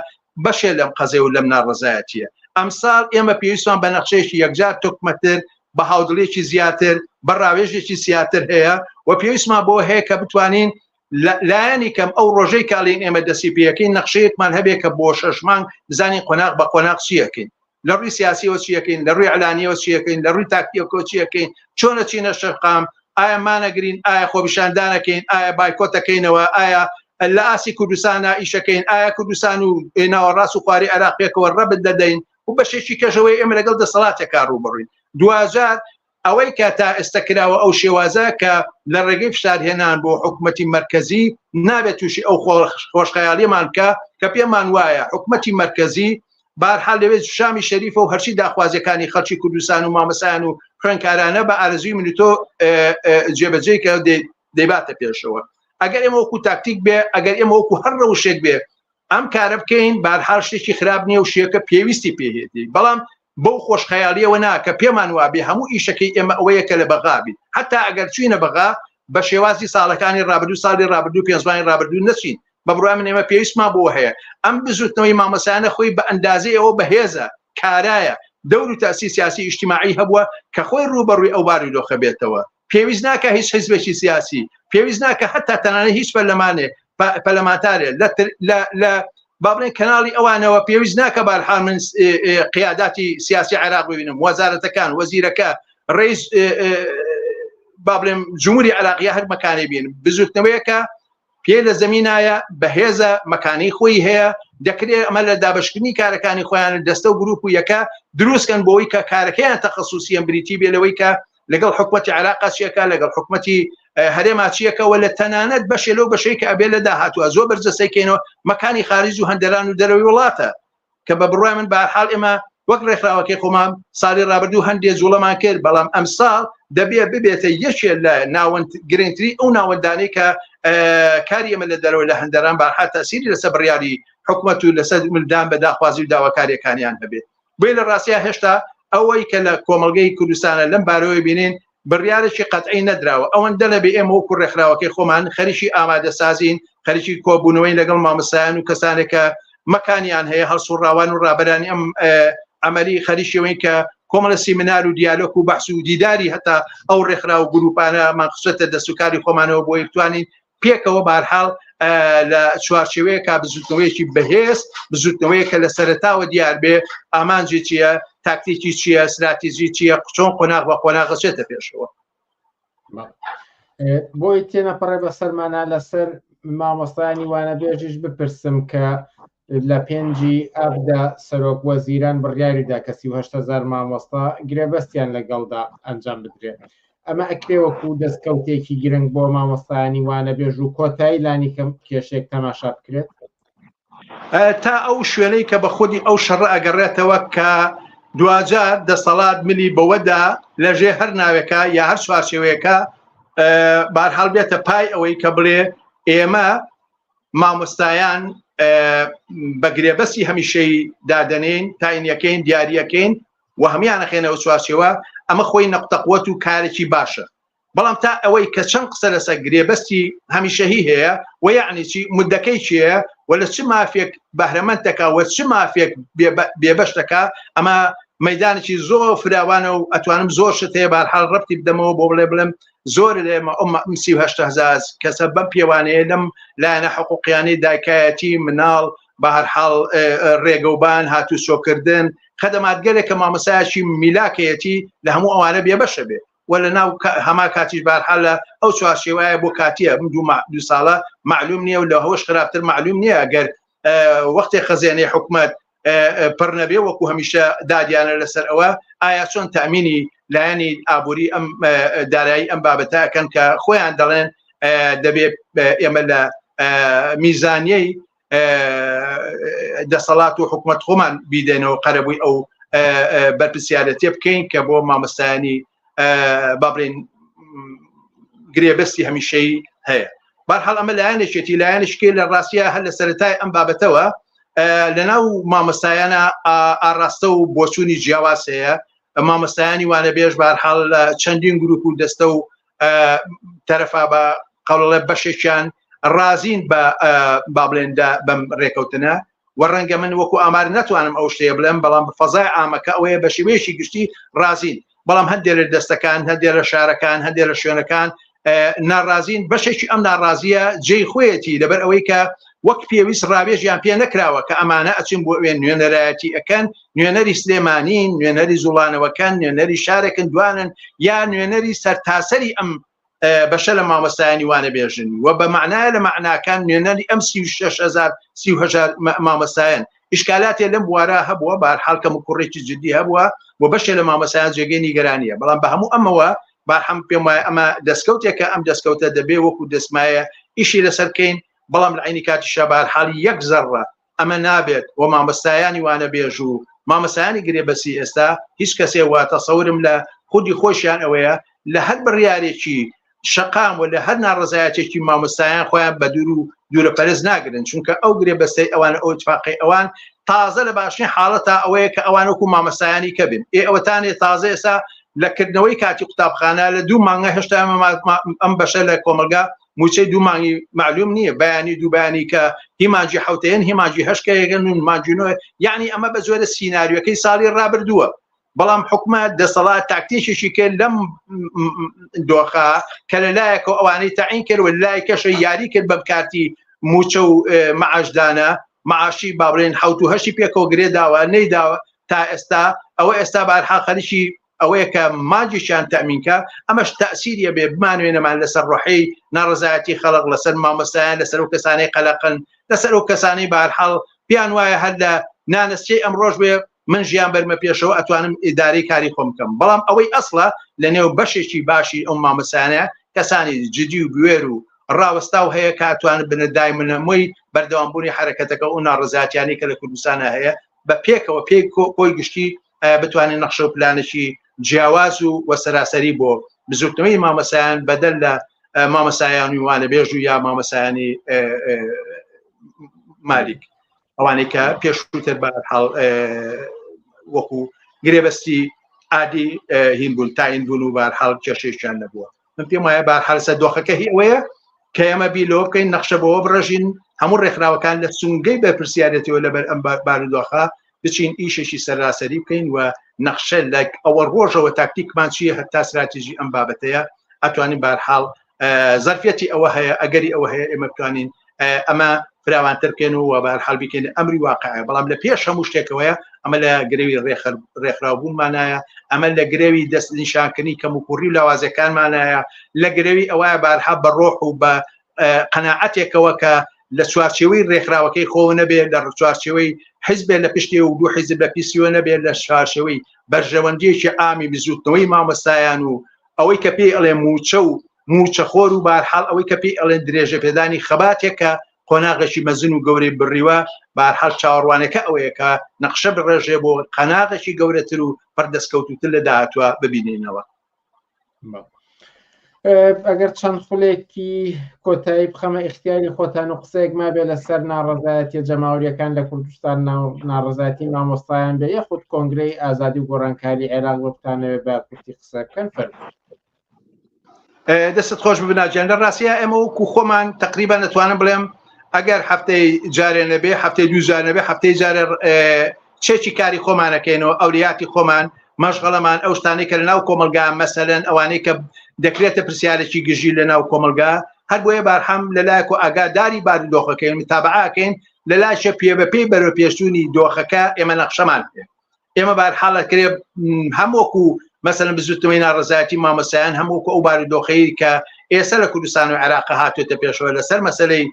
بەشێ لەم قەزێ و لەم ناڕەزایەتیە ئەمساڵ ئێمە پێویستمان بە نەخشەیەکی یەکجار تۆکمەتر بە هاودڵێکی زیاتر بە ڕاوێژێکی زیاتر هەیە و پێویستمان بۆ هەیە کە بتوانین لایەنی کەم ئەو ڕۆژەی کاڵین ئێمە دەسی پێەکەین نەخشەیەکمان هەبێ کە بۆ شەش مانگ بزانین قۆناغ بە قۆناغ چیەکەین لە ڕووی سیاسیەوە چیەکەین لە ڕووی ئەلانیەوە چیەکەین لە ڕووی تاکتیەکەوە چیەکەین چۆنە چینە شەقام ئایا مانەگرین ئایا خۆپیشاندانەکەین ئایا بایکۆتەکەینەوە ئایا لە ئاسی کوردستانە ئیشەکەین ئایا کوردستان و ناوەڕاست و خواری عێراق پێکەوە ڕەبت دەدەین و بەشێکی کەشەوەی ئێمە لەگەڵ دەسەڵاتێکا ڕووبەڕووین دواجار. ئەوەی کە تا ئێستا کراوە ئەو شێوازە کە لە ڕێگەی فشارهێنان بۆ حکوومەتی مرکزی نابێت تووشی ئەو خۆشخەیاڵیمان بکە کە پێمان وایە حکوومەتی مرکزی بارحال لەوێ شامی شەریفە و هەرچی داخوازیەکانی خەڵکی کوردستان و مامەسایان و خوێنکارانە بە ئارزوی من و تۆ جێبەجێ کە دەیباتە پێشەوە ئەگەر ئێمە وەکو تاکتیک بێ ئەگەر ئێمە وەکو هەر ڕەوشێک بێ ئەم کارە بکەین بارحال شتێکی خراپ نییە و شێکە پێویستی پێهێتی بەڵام بەو خۆشخەیاڵیەوە نا کە پێمان وابێ هەموو ئیشەکەی ئێمە ئەوەیە کە لە بەغا بین حتا ئەگەر چوینە بەغا بە شێوازی ساڵەکانی ڕابردوو ساڵی ڕابردوو پێنجوانی ڕابردوو نەچین بە بڕوای من ئێمە پێویستمان بۆ هەیە ئەم بزوتنەوەی مامۆستایانە خۆی بە ئەندازەی ئەوە بەهێزە کارایە دەور و تاسی سیاسی ئیجتیماعی هەبووە کە خۆی ڕووبەڕووی ئەو بارودۆخە بێتەوە پێویست ناکە هیچ حیزبێکی سیاسی پێویست ناکە حتا تەنانەت هیچ پەرلەمانێک پەرلەمانتارێ لە لە با بڵێن کەناڵی ئەوانەوە پێویست ناکە بارحال من قیاداتی سیاسی عێراق ببینم وەزارەتەکان وەزیرەکە ڕئیس با بڵێم جمهوری عراقیە هەر مەکانی بین بزوتنەوەیەکە پێ لە زەمینایە بەهێزە مەکانی خۆی هەیە دەکرێت ئەمە لە دابشکردنی کارەکانی خۆیان دەستە و گروپ و یەکە دروستکەن بۆی کە کارەکەیان تەخصصیان بریتی بێ لەوەی کە لەگەڵ حکومەتی عراقا چیەکە لەگەڵ حکومەتی هەرێما چیەکەوە لە تەنانەت بەشێ لەو بەشەی کە ئەبێ لە داهاتوە زۆر بەرجەسەکەینەوە مەکانی خارج و هەندەران و دەرەوەی وڵاتە کە بە بڕای من بەحاڵ ئێمە وەک ڕێکخراوەکەی خۆمان ساڵی ڕابردوو هەندێک جوڵەمان کرد بەڵام ئەمساڵ دەبێ ببێتە یەکێ لە ناوەند گرنگتری ئەو ناوەندانەی کە کاری ئێمە لە دەرەوە لە هەندەران بارحا تەسیری لەسەر بڕیاری حکومەت و لەسەر ملدان بە داخوازی و داواکاریەکانیان هەبێت بۆیە لە ڕاستیا هێشتا ئەوەی کە لە کۆمەڵگەی کوردستانە لەم بارەوەی بینین بڕیارێکی قەتعی نەدراوە ئەوەندە نەبێ ئێمە وەکو ڕێکخراوەکەی خۆمان خەریکی ئامادەسازین خەریکی کۆبوونەوەی لەگەڵ مامۆستایان و کەسانێک کە مەکانیان هەیە هەڵسوڕاوان و ڕابەرانی ئەم ئەمەلی خەریکیەوەین کە کۆمەڵە سیمینار و دیالۆک و بەحس و دیداری هەتا ئەو ڕێکخرا و گروپانە مان خستە دەست و کاری خۆمانەوە بۆی بتوانین پێکەوە بارحاڵ لە چوارچێوەیەکە بزوتنەوەیەکی بەهێز بزوتنەوەیەکە لە سەرتاوە دیار بێ ئامانجی چییە تاکتیکی چییە استراتیژی چییە چۆن قۆناغ بە قۆناغ چێتە پێشەوە بۆی تێنەپەڕێ بە سەرمانە لەسەر مامۆستایانی وانەبێژیش بپرسم کە لە پێنجی ئابدا سەرۆک وەزیران بڕیاریدا کە 38هزار مامۆستا گرێبەستیان لەگەڵدا ئەنجام بدرێت ئەمە ئەکرێ وەکو دەستکەوتێکی گرنگ بۆ مامۆستایانی وانەبێژ و کۆتایی لانیکەم کێشێک تەماشا بکرێت؟ تا ئەو شوێنەی کە بە خودی ئەو شەڕە ئەگەڕێتەوە کە دواجار دەسەڵات ملی بەوەدا لەژێ هەر ناوێکە یا هەر چوارچێوەیەکە بارحاڵ بێتە پای ئەوەی کە بڵێ ئێمە مامۆستایان بە گرێبەستی هەمیشەی دادەنین تاینیەکەین دیاریەکەین و هەموویان ئەخەینەوە چوارچێوە، ئەمە خۆی نەقتە قوت و کارێکی باشە، بەڵام تا ئەوەی کە چەند قسە لەسەر گرێبەستی هەمیشەیی هەیە و یەعنی چی، مودەکەی چییە و لە چ مافێک بەهرەمەند دەکا و چ مافێک بێبەش دەکا، ئەمە مەیدانێکی زۆر فراوانە و ئەتوانم زۆر شت هەیە بەهەرحاڵ ڕەبتی بدەمەوە بۆ بڵێ بڵێم زۆر لە ئێمە ئەم 38 هەزار کەسە بەم پێوانەیە لەم لایەنە حقوقیانەی دایکایەتی مناڵ بەهەرحاڵ ڕێگەوبان هاتوچۆکردن خەدەماتگەلێک کە مامۆستایەکی میلاکەیەتی لە هەموو ئەوانە بێبەشە بێ و لە ناو هەما کاتیش بارحال لە ئەو چوارچێوایە بۆ کاتیە من دوو ساڵە معلوم نییە و لە هەوش خراپتر معلوم نییە ئەگەر وەختێ خەزێنەی حکومەت پڕ نەبێ وەکو هەمیشە دادیانە لەسەر ئەوە ئایا چۆن تامینی لایەنی ئابووری ئەم دارایی ئەم بابەتە ئەکەن کە خۆیان دەڵێن دەبێ ئێمە لە میزانیەی دەسەڵات و حکومەت خۆمان بیدەنەوە قەرەبووی ئەو بەرپسیارەتێ بکەین کە بۆ مامۆستایانی با بڵێن گرێبەستی هەمیشەی هەیە بەرحاڵ ئەمە لایەنێکێتی لایەنشکێ لە ڕاستیە هەر لە سەرەتای ئەم بابەتەوە لە ناو مامۆستایانە ئاراستە و بۆچوونی جیاواز هەیە مامۆستایانی وانەبێژ بارحاڵ لە چەندین گروپ و دەستە و تەرەفا بە قەڵڵە بەشێکیان ڕازین بە با بڵێندا بەم ڕێکەوتنە و ڕەنگە من وەکو ئامار نەتوانم ئەو شتەیە بڵێم بەڵام فەزای ئامەکە ئەوەیە بە شێوەیەکی گشتی ڕازین بەڵام هەندێک لە دەستەکان هەندێک لە شارەکان هەندێک لە شوێنەکان ناڕازین بەشێکی ئەم ناڕازیە جێی خۆیەتی لەبەر ئەوەی کە وەک پێویست ڕاوێژیان پێ نەکراوە کە ئەمانە ئەچین بۆ ئەوێ نوێنەرایەتی ئەکەن نوێنەری سلێمانین نوێنەری زوڵانەوەکەن نوێنەری شارێکن دوانن یا نوێنەری سەرتاسەری ئەم بەشە لە مامۆستایانی وانە بێژن و بە معنایە لە معناکان نوێنەری ئەم 36000 30000 مامۆستایان. ئیشکالاتێ لەم بوارە هەبووە بارحاڵ کەم و کوڕێکی جدی هەبووە و بەشێ لە مامۆستایان جێگەی نیگەرانیە بەڵام بە هەموو ئەمەوە بارحەم پێم وایە ئەمە دەستکەوتێکە ئەم دەستکەوتە دەبێ وەکو دەستمایە ئیشی لەسەر بکەین بەڵام لە عینی کاتیشا بارحاڵی یەک زەڕە ئەمە نابێت و مامۆستایانی وانەبێژ و مامۆستایانی گرێبەستی ئێستا هیچ کەسێ وا تەسەورم لە خودی خۆشیان ئەوەیە لە هەر بڕیارێکی شەقام و لە هەر ناڕەزایەتێکی مامۆستایان خۆیان بە دوور و دوورە پەرز ناگرن چونکە ئەو گرێبەستەی ئەوان ئەو اتفاقی ئەوان تازە لە باشترین حاڵەتا ئەوەیە کە ئەوان وەکو مامۆستایانی کە بن ئێ ئەوەتانێ تازە ئێستا لە کردنەوەی کاتی قوتابخانە لە دوو مانگە هێشتا ئەم بەشە لە کۆمەلگا موچەی دوو مانگی معلوم نییە بەیانی دوو بەیانی کە هی مانگی حوتەیەن هی مانگی هەشتەیەگەن و مانگی نۆ یعنی ئەمە بە جۆرە سیناریۆکەی ساڵی ڕابردووە بەڵام حکومەت دەسەڵات تاکتیکێکی کرد لەم دۆخە کە لە لایەکەوە ئەوانەی تەعین کرد و لای کەشە یاری کرد بەم کارتی موچە و معاشدانە معاشی با بڵێن حوت و هەشتی پێکەوە گرێ داوە نەیداوە تا ئێستا ئەوە ئێستا بارحا خەریکی ئەوەیە کە ماجیشیان تەمینکە ئەمەش تەسیریە بێ بمانوێنەمان لەسەر ڕۆحی ناڕزایەتی خەڵق لەسەر مامۆستایان لەسەر و کەسانەی قەلەقن لەسەر و کەسانی بارحاڵ پێیان وایە هەر لە نانەسچەی ئەم ڕۆژ بێ من ژیان بەرمە پێشەوە ئەتوانم ئیدارەی کاری خۆم بکەم بەڵام ئەوەی ئەسڵە لە نێو بەشێکی باشی ئەو مامۆستایانە کەسانی جدی و بوێر و ڕاوەستاو هەیە کە ئەتوانن بنە دایمنەمۆی بەردەوامبوونی حرەکەتەکە و ناڕزاتیانی کە لە کوردستانە هەیە بە پێکەوە پێ کۆی گشتی بتوانین نەخشە و پلانێکی جیاواز و وە سەراسەری بۆ بزوتنەوەی مامۆستایان بەدەل لە مامۆستایانی وانەبێژ و یا مامۆستایانی مالیک ئەوانەی کە پێشووتر بە حاڵ وەکو گرێبەستی عادی هین بوون تاین بوون و بارحاڵ کێشەیەکیان نەبووە من پێم وایە بارحاڵ سەر دۆخەکە هی ئەوەیە کە ئێمە بیر لەوە بکەین نەخشە بۆوە بڕژین هەموو ڕێکخراوەکان لە سونگەی بەرپرسیارەتەوە لەبەر ئەم بارودۆخە بچین ئیشێکی سەراسەری بکەین و نەخشە لە ئەوە ڕۆژەوە تاکتیکمان چییە هەتا استراتیژی ئەم بابەتەیە ئەتوانین بارحاڵ زەرفیەتی ئەوە هەیە ئەگەری ئەوە هەیە ئێمە بتوانین ئەمە فراوانتر بکەین و بارحاڵ بیکەین ئەمری واقعە بەڵام لە پێش هەموو شتێکەوەیە ئەمە لە گرەوی ڕێکخراوبوونمانایە ئەمە لە گرەوی دەست نیشانکردنی کەم و کوڕی و لاوازەکانمانایە لە گرەوی ئەوە بارها بە ڕۆح و بە قەناعەتێکەوە کە لە چوارچێوەی ڕێکخراوەکەی خۆ نەبێت لە چوارچێوەی حیزبێ لە پشتی و دوو حیزب لە پیسیوە نەبێت لە چوارچێوەی بەرژەوەندیەکی عامی بزوتنەوەی مامۆستایان و ئەوەی کە پێی ئەڵێ موچە و موچەخۆر و بارحاڵ ئەوەی کە پێی ئەڵێن درێژە پێدانی خەباتێک کە قۆناغێکی مەزن و گەورەی بڕیوە بارحاڵ چاوەڕوانەکە ئەوەیە کە نەخشە بڕێژێ بۆ قەناغێکی گەورەتر و پڕ دەستکەوتوتر لە داهاتوە ببینینەوە. ئەگەر چەند خولێکی کۆتایی بخەمە ئیختیاری خۆتان و قسەیەک مابێ لەسەر ناڕەزایەتیە جەماوەریەکان لە کوردستان ناڕەزایەتی مامۆستایان بێ یاخود کۆنگرەی ئازادی و گۆڕانکاری عێراق بۆ بتانەوێ بە کورتی قسە بکەن فەرموو. دەستت خۆش ببناجیان لە ڕاستە ئێمە وەکو خۆمان تقریبا دەتوانم بڵێم ئەگەر هەفتەی جارێ نەبێ هەفتەی دوو جار نەبێ هەفتەی جارێ چێکی کاری خۆمانەکەینەوە ئەولیاتی خۆمان مەشغەڵەمان ئەو شتانەی کە لە ناو کۆمەلگا مەسەلەن ئەوانەی کە دەکرێتە پرسیارێکی گژی لە ناو کۆمەلگا هەر بۆیە بارحەم لەلایەک و ئاگاداری بارودۆخەکەین متابعەکەین لەلایشە پێ بە پێی بەرەو پێشچوونی دۆخەکە ئێمە نەخشەمان پێ ئێمە بارحاڵە کرێ هەم وەکو مەسەلەن بزوتنەوەی ناڕەزایەتی مامۆستایان هەم وەکو ئەو بارودۆخەی کە ئێستا لە کوردستان و عێراق هاتوێتە پێشەوە لەسەر مەسلەی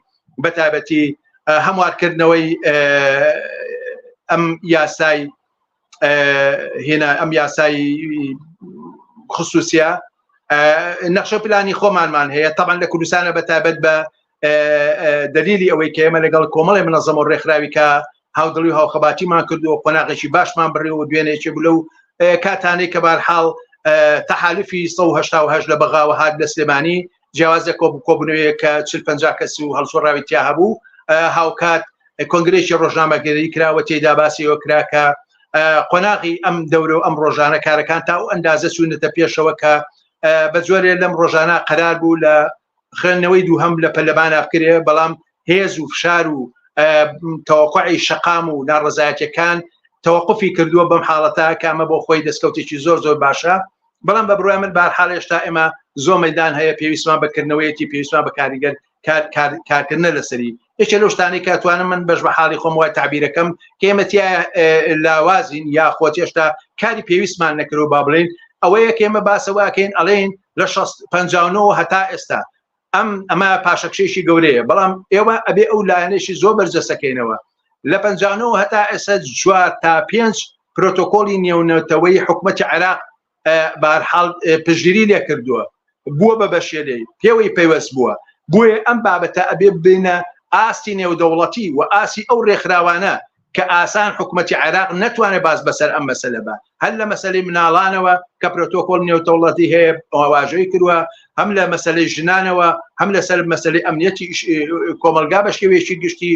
بەتایبەتی هەموارکردنەوەی ئەم یاسای هێنا ئەم یاسای خصوصیە نەخشە پلانی خۆمانمان هەیە تەبان لە کوردستانە بە تایبەت بە دلیلی ئەوەی کە ئێمە لەگەڵ کۆمەڵی منەزەم و ڕێکخراوی کە هاودڵی و هاوخەباتیمان کردو و قۆناغێکی باشمان بڕی و دوێنێکی بلە و کاتانەی کە بارحاڵ تەحالفی 1970 لە بەغاوە هات لە سلێمانی جیاوازە کۆب کۆبوونەوەیە کە 40 کەس و هەڵسوڕاوی تیا هەبوو هاوکات کۆنگرێکی ڕۆژنامەگەری کراوە تێدا باسیەوە کرا کە قۆناغی ئەم دەورە و ئەم ڕۆژانە کارەکان تا ئەو ئەندازە چوونەتە پێشەوە کە بە جۆرێ لەم ڕۆژانە قەرار بوو لە خوێندنەوەی دووهەم لە پەرلەمانا بکرێ بەڵام هێز و فشار و تەوەقعی شەقام و ناڕەزایەتیەکان تەوەقفی کردووە بەم حاڵەتە کە ئەمە بۆ خۆی دەستکەوتێکی زۆر زۆر باشە بەڵام بە بڕوای من بارحاڵ هێشتا ئێمە زۆر مەدان هەیە پێویستمان بە کردنەوەیەتی پێویستمان بە کاریگەر کارکردنە لەسەری یەکێ لەو شتانەی کە توانم من بەش بە حاڵی خۆم وای تعبیرەکەم کە ئێمە تیا لاوازین یا خۆت هێشتا کاری پێویستمان نەکرد با بڵێین ئەوەیە کە ئێمە باسەواکەین ئەڵێین لە 59 هەتا ئێستا ئەم ئەمە پاشەکشێکی گەورەیە بەڵام ئێوە ئەبێ ئەو لایەنێکی زۆر بەرجەسەکەینەوە. لە 59 هەتا ئێستا چوار تا پێنج پرۆتۆکۆلی نێونەتەوەی حکومەتی عێراق بارحاڵ پشتگیری لێ کردووە بووە بە بەشێلەی پێوەی پەیوەست بووە بۆیە ئەم بابەتە ئەبێ بینە ئاستی نێودەوڵەتی و ئاسی ئەو ڕێکخراوانە کە ئاسان حکوومەتتی عێراق نەتوانێت باز بەسەر ئەم مەسەلە بە هەر لە مەسلەی مناڵانەوە کە پرۆتۆکۆل نێودەوڵەتی هەیە واژەی کردووە هەم لە مەسلەی ژنانەوە هەم لەسەر مەسلەی ئەمنیەتی کۆمەلگا بە شێوەیەکی گشتی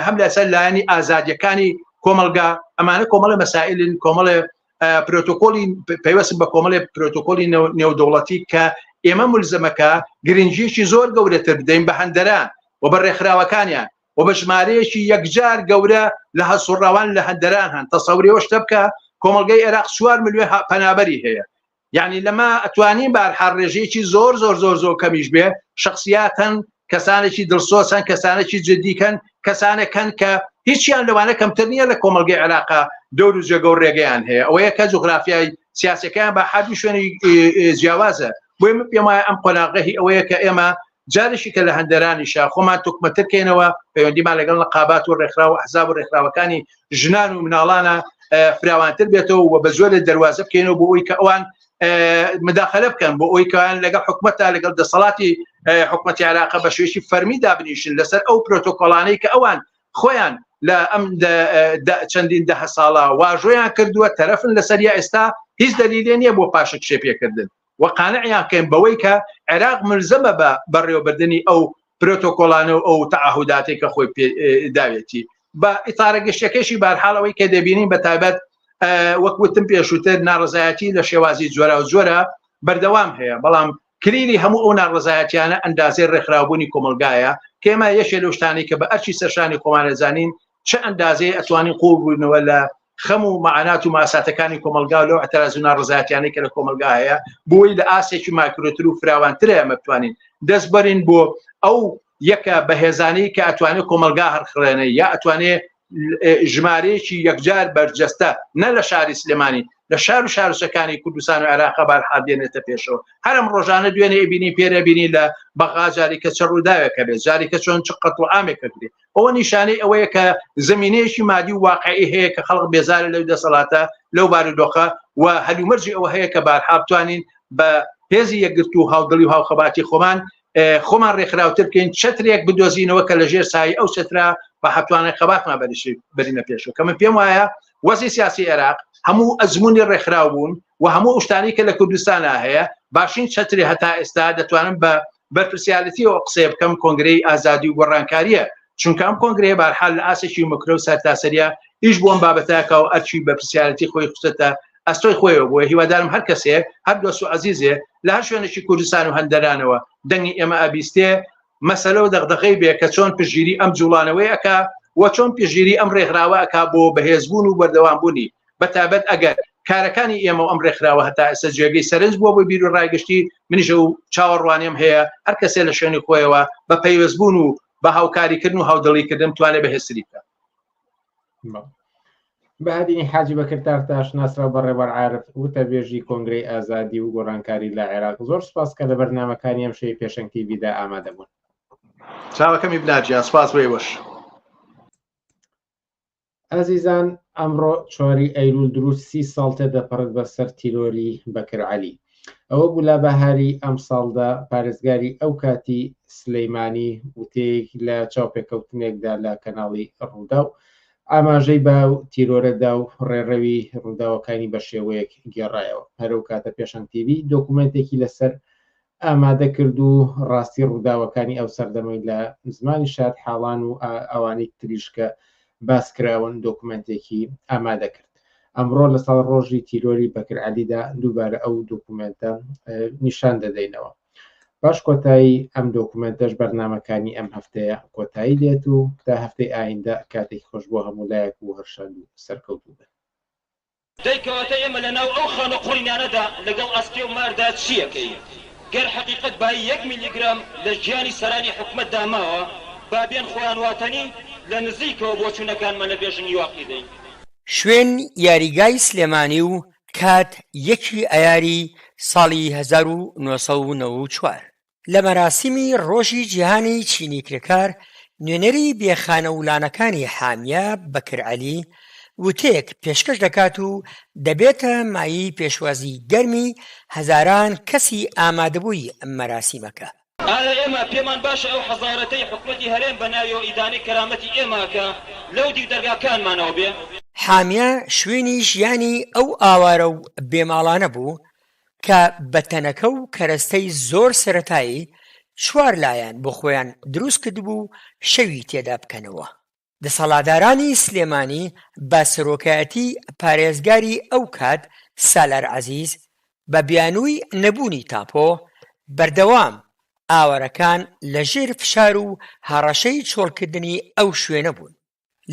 هەم لەسەر لایەنی ئازادیەکانی کۆمەلگا ئەمانە کۆمەڵە مەسائلن کۆمەڵێ پرۆتۆکۆلی پەیوەست بە کۆمەڵێ پرۆتۆکۆلی نێودەوڵەتی کە ئێمە ملزەمەکە گرنگیەکی زۆر گەورەتر بدەین بە هەندەران و بە ڕێکخراوەکانیان و بە ژمارەیەکی یەکجار گەورە لە هەڵسوڕاوان لە هەندەران هەن تەسەوری ئەو شتە بکە کۆمەڵگەی عێراق 4 ملیۆن پەنابەری هەیە یعنی لەمە ئەتوانین بارحال ڕێژەیەکی زۆر زۆر زۆر زۆر کەمیش بێ شخصیاتن کەسانێکی دڵسۆزن کەسانێکی جدیکەن کەسانێکن کە هیچیان لەوانە کەمتر نییە لە کۆمەلگەی عێراقا دەور و جێگە و ڕێگەیان هەیە ئەوەیە کە جوغرافیای سیاسەکەیان بە حەدی شوێنی جیاوازە بۆیە من پێم وایە ئەم قۆناغە هی ئەوەیە کە ئێمە جارێکی کە لە هەندەرانیشا خۆمان توکمەتر کەینەوە پەیوەندیمان لەگەڵ نقابات و ڕێکخراو و ئەحزاب و ڕێکخراوەکانی ژنان و مناڵانە فراوانتر بێتەوە و بە زۆرێ دەواازە بکەینەوە بۆ ئەوی کە ئەوان مداخلە بکەن بۆ ئەوی کەیان لەگەڵ حکومەتتا لەگەڵ دەسەڵاتی حکومەتی عراقە بە شوێکی فەرمی دابنیشن لەسەر ئەو پرۆتۆکۆڵانەی کە ئەوان خۆیان لە ئەم چەندین دەه ساڵە واژۆیان کردووە تەرەفن لەسەر یا ئێستا هیچ دەلیلێ نییە بۆ پاشەکشێ پێکردن و قانعیان کەین بەوەی کە عێراق ملزەمە بە بەڕێوەبردنی ئەو پرۆتۆکۆڵانە و ئەو تەعهوداتێک کە خۆی داوێتی بە ئیتارە گشتەکەشی بارحاڵ ئەوەی کە دەبینین بە تایبەت وەک وتم پێشووتر ناڕزایەتی لە شێوازی جۆرا و جۆرە بەردەوام هەیە بەڵام کلیلی هەموو ئەو ناڕزایەتیانە ئەندازەی ڕێکخراوبوونی کۆمەلگایە کێمە یەکێ لەو شتانەی کە بە ئەرچی سەرشانی خۆمانەزانین چ ئەندازەیە ئەتوانین قوڵ بوونەوە لە خەم و مەعانات و ماساتەکانی کۆمەلگا و لەو اعتراز و ناڕزایەتیانەی کە لە کۆمەلگا هەیە بۆی لە ئاستێکی ماکرۆتر و فراوانترە ئەمە بتوانین دەست بەرین بۆ ئەو یەکە بەهێزانەی کە ئەتوانێت کۆمەلگا هەرخڕێنێ یا ئەتوانێ ژمارەیەکی یەکجار بەرجەستە نە لە شاری سلێمانی لە شار و شارۆچکەکانی کوردستان و عێراق بارحال دێنێتە پێشەوە هەرم ڕۆژانە دوێنێ ئەبینی پێرە بینی لە بەغا جاری کە چ ڕووداوێکە بێت جاری کە چۆن چ قەتڵ و عامێکە کرێ ئەوە نیشانەی ئەوەیە کە زمینەیەکی مادی و واقعی هەیە کە خەڵک بێزارە لەو دەسەڵاتە لەو بارودۆخە و هەلومەرجی ئەوە هەیە کە بارها بتوانین بە هێزی یەکگرتوو و هاودڵی و هاوخەباتی خۆمان خۆمان ڕێکخراوتر بکەین چەترێک بدۆزینەوە کە لە ژێر سای ئەو چەترا بە هەتوانێت خەباتمان بەرشی بەرینە پێشەوە کە من پێم وایە وەزی سیاسی عێراق هەموو ئەزمموی ڕێکخراو بوون و هەموو ئەو شتانەی کە لە کوردستانە هەیە باشین چەتری هەتا ئێستا دەتوانم بە بەرپرسیارەتیەوە قسەیە بکەم کۆنگرەی ئازادی و گۆڕانکاریە چونکە ئەم کۆنگرەیە بارحال لە ئاسێکی مکرە و سەرتاسەریە ئیش بۆ ئەم بابەتەکە و ئەرچی بەرپرسیارەتی خۆی خستەتە ئەستۆی خۆیەوە بۆیە هیوادارم هەر کەسێ هەر دۆست و عەزیزێ لە هەر شوێنێکی کوردستان و هەندەرانەوە دەنگی ئێمە ئەبیستێ مەسەلە و دەغدەغەی بێ کە چۆن پشتگیری ئەم جوڵانەوەی ئەکا و چۆن پشتگیری ئەم ڕێکخراوە ئەکا بۆ بەهێزبوون و بەردەوامبوونی بەتابەت ئەگەر کارەکانی ئێمە و ئەم ڕێکخراوە هەتا ئێستا جێگەی سەرنج بووە بۆ بیر و ڕای گشتی منیش و چاوەڕوانیم هەیە هەر کەسێ لە شوێنی خۆیەوە بە پەیوەستبوون و بە هاوکاریکردن و هاودڵیکردن توانێت بەهێزتری بکات. بەهادینی حاجی بەکر تارتاش ناسراو بە ڕێبوار عارف وتەبێژی کۆنگرەی ئازادی و گۆڕانکاری لە عێراق زۆر سوپاس کە لە بەرنامەکانی ئەمشەوی پێشەنگ تیڤیدا ئامادە بوون. چاوەکەمی بنار گیان سوپاس بۆ ئێوەش. ئازیزان ئەمڕۆ چواری ئەیلول دروست سی ساڵ تێدەپەڕێت بەسەر تیرۆری بەکر عەلی. ئەوە بوو لە بەهاری ئەمساڵدا پارێزگاری ئەو کاتی سلیمانی وتەیەک لە چاوپێکەوتنێکدا لە کەناڵی ڕووداو ئاماژەی بە تیرۆرە دا و ڕێڕەوی ڕووداوەکانی بە شێوەیەک گێڕایەوە. هەر ئەو کاتە پێشەنگ تیڤی دۆکومێنتێکی لەسەر ئامادە کرد و ڕاستی ڕووداوەکانی ئەو سەردەمەی لە زمانی شایەتحاڵان و ئەوانەی تریش کە باس کراون دۆکومێنتێکی ئامادە کرد. ئەمڕۆ لە ساڵڕۆژی تیرۆری بەکر عەلیدا دووبارە ئەو دۆکومێنتە نیشان دەدەینەوە. پاش کۆتایی ئەم دۆکومێنتەش بەرنامەکانی ئەم هەفتەیە کۆتایی دێت و تا هەفتەی ئایندە کاتێکی خۆش بۆ هەموو لایەک و هەر شاد و سەرکەوتوو بن. دەی کەواتە ئێمە لە ناو ئەو خانە قوڕینانەدا لەگەڵ ئەسپێ و ماردا چی ئەکەین؟ گەر حەقیقەت بایی یەک میلیگرام لە گیانی سەرانی حکومەتدا ماوە، با بێن خۆیان واتەنی لە نزیکەوە بۆچوونەکانمان لە بێژنگی واقی دەین. شوێن یاریگای سلێمانی و کات یەکی ئایاری ساڵی 1994. لە مەراسیمی ڕۆژی جیهانی چینی کرێکار، نوێنەری بێخانەولانەکانی حامیە بەکر عەلی وتەیەک پێشکەش دەکات و دەبێتە مایەی پێشوازی گەرمی هەزاران کەسی ئامادەبووی مەراسیمەکە. ئایا ئێمە پێمان باشە ئەو حەزارەتەی حکومەتی هەرێم بە ناویەوە ئیدانەی کەرامەتی ئێمە ئەکا لەو دیو دەرگاکانمانەوە بێ؟ حامیە شوێنی ژیانی ئەو ئاوارە و بێماڵانە بوو کە بە تەنەکە و کەرەستەی زۆر سەرەتایی چوارلایان بۆ خۆیان دروست کردبوو شەوی تێدا بکەنەوە. دەسەڵاتدارانی سلێمانی بە سەرۆکایەتی پارێزگاری ئەو کات سالار عەزیز بە بیانووی نەبوونی تاپۆ بەردەوام ئاوارەکان لە ژێر فشار و هەڕەشەی چۆڵکردنی ئەو شوێنە بوون.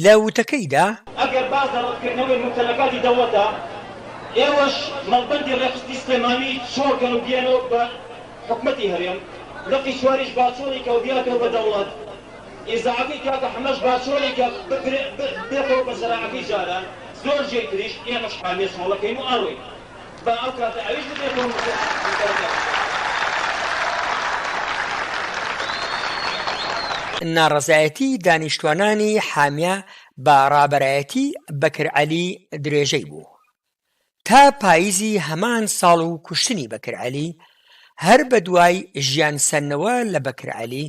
لە وتەکەیدا. ئەگەر باس لە ڕەتکردنەوەی مومتەلەکاتی دەوڵەتە، ئێوەش مەڵبەندی ڕێکخستنی سلێمانی چۆڵ کەن و بیەنەوە بە حکومەتی هەرێم، لقی چواریش با چۆڵی کە و بیاتەوە بە دەوڵەت، ئیزاعەکەی کاکە حەمەش با چۆڵی کە بێتەوە بە زەراعەکەی جاران، زۆر جێی تریش ئێمەش حامیە چۆڵەکەین و ئەڕۆین. با ئەو کاتە ئەویش ببێتەوە مومتەلەکاتی دەوڵەت. ناڕەزایەتی دانیشتوانانی حامیە بە ڕابەرایەتی بەکر عەلی درێژەی بوو. تا پاییزی هەمان ساڵ و کوشتنی بەکر عەلی، هەر بەدوای ژیان سەندنەوە لە بەکر عەلی،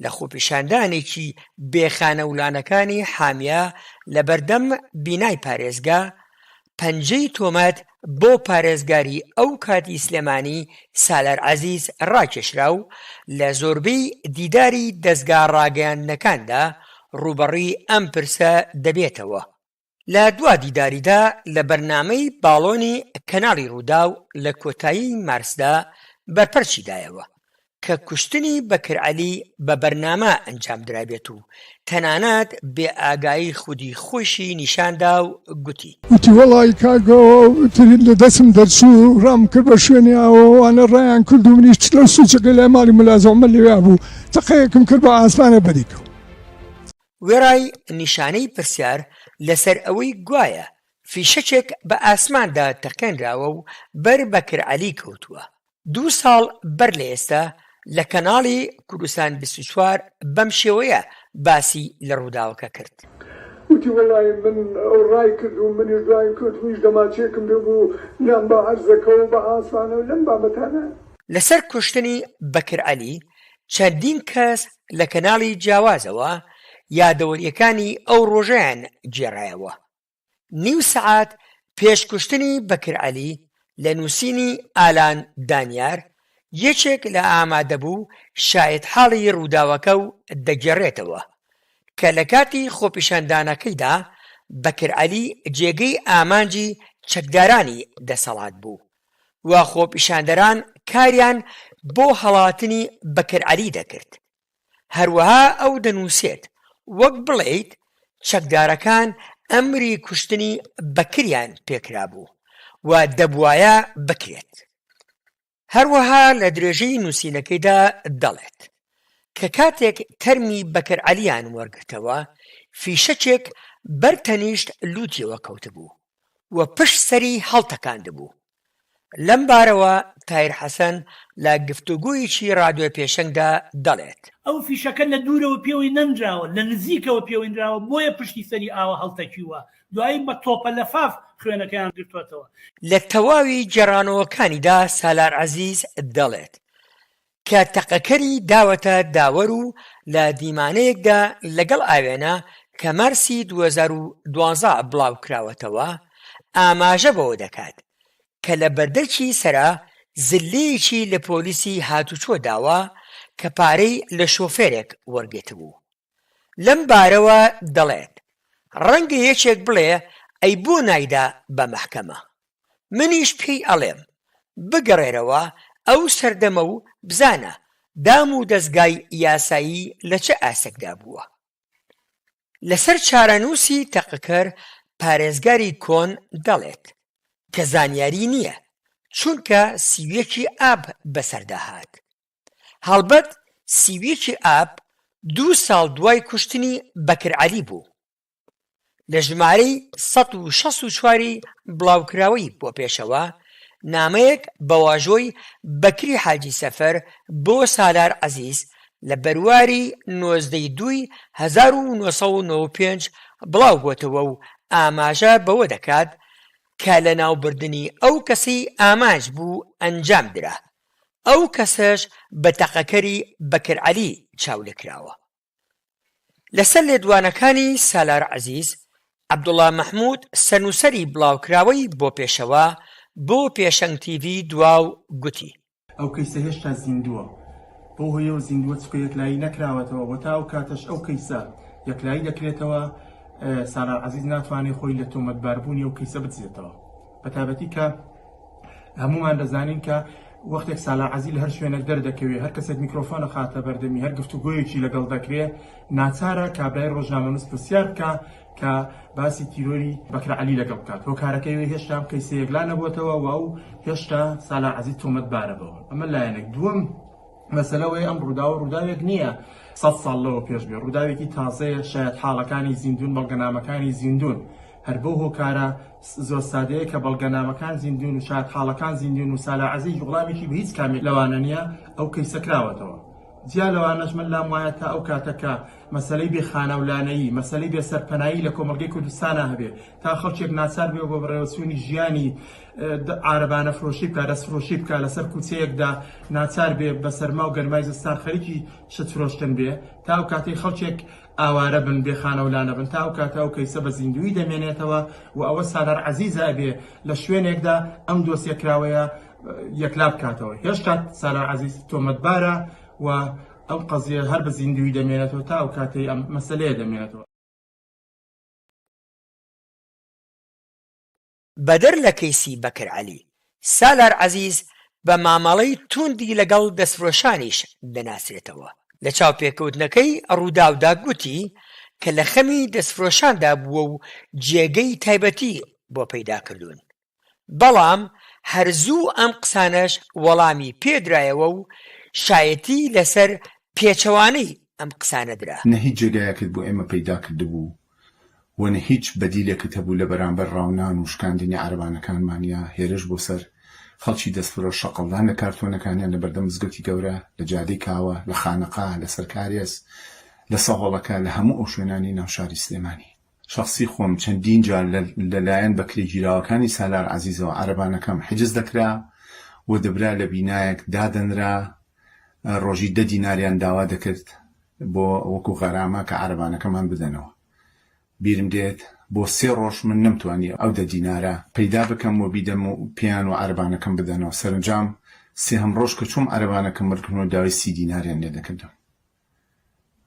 لە خۆپیشاندانێکی بێ خانەولانەکانی حامیە لەبەردەم بینای پارێزگا، پەنجەی تۆمەت بۆ پارێزگاری ئەو کاتی سلێمانی سالار عەزیز ڕاکێشرا و لە زۆربەی دیداری دەزگا ڕاگەیاندنەکاندا ڕووبەڕووی ئەم پرسە دەبێتەوە. لە دوا دیداریدا لە بەرنامەی باڵۆنی کەناڵی رووداو لە کۆتایی مارسدا بەرپەرچی دایەوە کە کوشتنی بەکر عەلی بە بەرنامە ئەنجامدرابێت و تەنانەت بێ ئاگایی خودی خۆیشی نیشاندا و گوتی. وتی وەڵایی کاک ئەوە تر لە دەستم دەرچوو ڕام کرد بە شوێنی ئاوەوانە ڕایان کرد و منیش لەو سوچەکەی لای ماڵی ملازم عومەر لەوێ بوو تەقەیەکم کرد بە ئاسمانە بەری کەوت. وێڕای نیشانەی پرسیار لەسەر ئەوەی گوایە فیشەکێک بە ئاسماندا تەقێنراوە و بەر بەکر عەلی کەوتووە، دوو ساڵ بەر لە ئێستا لە کەناڵی کوردستان 24 بەم شێوەیە باسی لە ڕووداوەکە کرد. وتی وەڵایی من ئەو ڕای کرد و منیش دوایم کەوت منیش دەمانچەیەکم لێ بوو نام بە عەرزەکە و بە ئاسمانە و لەم بابەتانە. لەسەر کوشتنی بەکر عەلی چەندین کەس لە کەناڵی جیاوازەوە یادەوەرییەکانی ئەو ڕۆژەیان گێڕایەوە. نیو سەعات پێش کوشتنی بەکر عەلی، لە نووسینی ئالان دانیار، یەکێک لە ئامادەبوو شایەتحاڵی ڕووداوەکە و دەگێڕێتەوە، کە لە کاتی خۆپیشاندانەکەیدا بەکر عەلی جێگەی ئامانجی چەکدارانی دەسەڵات بوو و خۆپیشاندەران کاریان بۆ هەڵاتنی بەکر عەلی دەکرد. هەروەها ئەو دەنووسێت، وەک بڵێیت چەکدارەکان ئەمری کوشتنی بەکریان پێکرابوو و دەبوایە بکرێت. هەروەها لە درێژەی نووسینەکەیدا دەڵێت، کە کاتێک تەرمی بەکر عەلیان وەرگرتەوە، فیشەکێک بەر تەنیشت لووتیەوە کەوتبوو و پشت سەری هەڵتەکاندبوو. لەم بارەوە تاهیر حەسەن لە گفتوگۆیەکی رادیۆ پێشەنگدا دەڵێت. ئەو فیشەکە لە دوورەوە پێوەی نەنراوە، لە نزیکەوە پێوەی نراوە، بۆیە پشتی سەری ئاوا هەڵتەکیوە، دوایی بە تۆپە لەفاف خوێنەکەیان گرتووەتەوە. لە تەواوی گێڕانەوەکانیدا سالار عەزیز دەڵێت، کە تەقەکەری داوەتە داوەر و لە دیمانەیەکدا لەگەڵ ئاوێنە کە مارسی 2012 بڵاوکراوەتەوە، ئاماژە بەوە دەکات، کە لە بەردەرکی سەرا زللەیەکی لە پۆلیسی هاتوچۆ داوە کە پارەی لە شۆفێرێک وەرگرتبوو. لەم بارەوە دەڵێت، ڕەنگە یەکێک بڵێ ئەی بۆ نایدا بە مەحکەمە؟ منیش پێی ئەڵێم بگەڕێرەوە ئەو سەردەمە و بزانە دام و دەزگای یاسایی لە چ ئاستێکدا بووە. لەسەر چارەنووسی تەقەکەر پارێزگاری کۆن دەڵێت، کە زانیاری نییە، چونکە 31 ی ئاب بەسەردا هات. هەڵبەت 31 ی ئاب دوو ساڵ دوای کوشتنی بەکر عەلی بوو. لە ژمارەی 164 ی بڵاوکراوەی بۆپێشەوە، نامەیەک بە واژۆی بەکری حاجی سەفەر بۆ سالار عەزیز، لە بەرواری 19 ی دووی 1995 بڵاوبووەتەوە و ئاماژە بەوە دەکات کە لەناوبردنی ئەو کەسەی ئامانج بوو ئەنجامدرا، ئەو کەسەش بە تەقەکەری بەکر عەلی چاولێکراوە. لەسەر لێدوانەکانی سالار عەزیز، عەبدوڵا مەحمود سەرنووسەری بڵاوکراوەی بۆ پێشەوا بۆ پێشەنگ تیڤی دوا و گوتی. ئەو کەیسە هێشتا زیندووە، بەو هۆیەوە زیندووە چونکە یەکلایی نەکراوەتەوە و تا ئەو کاتەش ئەو کەیسە یەکلایی دەکرێتەوە سالار عەزیز ناتوانێت خۆی لە تۆمەتباربوونی ئەو کەیسە بدزێتەوە بەتایبەتی کە هەمومان دەزانین کە وەختێک سالار عەزیز لە هەر شوێنێک دەردەکەوێ هەر کەسێک میکرۆفۆن ئەخاتە بەردەمی هەر گفتوگۆیەکی لەگەڵ دەکرێ ناچارە کابرای ڕۆژنامەنووس پرسیار بکا کە باسی تیرۆری بەکر عەلی لەگەڵ بکات هۆکارەکەی ئەوەی هێشتا ئەم کەیسە یەکلا نەبووەتەوە و ئەو هێشتا سالار عەزیز تۆمەتبارە بەوە ئەمە لایەنێک دووەم مەسەلە ئەوەیە ئەم ڕووداوە ڕووداوێک نییە سەد ساڵ لەوە پێش بێ ڕووداوێکی تازەیە شایەت حاڵەکانی زیندوون بەڵگەنامەکانی زیندوون هەر بەو هۆکارە زۆر سادەیە کە بەڵگەنامەکان زیندوون و شایەت حاڵەکان زیندوون و سالار عەزیز وڵامێکی بە هیچ کامێک لەوانە نییە ئەو کەیسە کراوەتەوە جیا لەوانەش من لام وایە تا ئەو کاتە کە مەسەلەی بێ خانەولانەیی، مەسەلەی بێ سەرپەنایی لە کۆمەڵگەی کوردستانا هەبێ، تا خەڵکێک ناچار بێ بۆ بەڕێوەچوونی ژیانی عارەبانە فرۆشی بکا، دەست فرۆشی بکا، لەسەر کوچەیەکدا ناچار بێ بە سەرما و گەرمای زستان خەریکی شت فرۆشتن بێ، تا ئەو کاتەی خەڵکێک ئاوارە بن، بێ خانەولانە بن، تا ئەو کاتە ئەو کەیسە بە زیندوویی دەمێنێتەوە و ئەوە سالار عەزیزە ئەبێ لە شوێنێکدا ئەم دۆسیە کراوەیە یەکلا بکاتەوە. هێشتا سالار عەزیز تۆمەتبارە و ئەم قەزیە هەر بە زیندوویی دەمێنێتەوە تا ئەو کاتەی ئەم مەسەلەیە دەمێنێتەوە. بەدەر لە کەیسی بەکر عەلی، سالار عەزیز بە مامەڵەی تووندی لەگەڵ دەستفرۆشانیش دەناسرێتەوە. لە چاوپێکەوتنەکەی رووداودا گوتی کە لە خەمی دەستفرۆشاندا بووە و جێگەی تایبەتی بۆ پەیداکردوون. بەڵام هەر زوو ئەم قسانەش وەڵامی پێ درایەوە و شایەتی لەسەر پێچەوانەی ئەم قسانە درا. نە هیچ جێگایەکت بۆ ئێمە پەیدا کردبوو و نە هیچ بەدیلێکت هەبوو لە بەرامبەر ڕاونان و شکاندنی عەرەبانەکانمان یا هێرش بۆ سەر خەڵکی دەستفرۆش شەقڵدان لە کارتۆنەکانیان لە بەردەم مزگەوتی گەورە، لە جادەی کاوە، لە خانەقا، لە سەر کارێز، لە سەهۆڵەکە، لە هەموو ئەو شوێنانەی ناو شاری سلێمانی. شەخسی خۆم چەندین جار لە لایەن بەکرێگیراوەکانی سالار عەزیزەوە عەرەبانەکەم حجز دەکرا و دەبرا لە بینایەک دادەنرا ڕۆژی دە دیناریان داوا دەکرد بۆ وەکو غەرامە کە عەرەبانەکەمان بدەنەوە بیرم دێت بۆ سێ ڕۆژ من نەمتوانی ئەو دە دینارە پەیدا بکەم و بیدەم و پێیان و عەرەبانەکەم بدەنەوە سەرەنجام سێهەم ڕۆژ کە چووم عەرەبانەکەم وەرگرنەوە داوای سی دیناریان لێ دەکردم.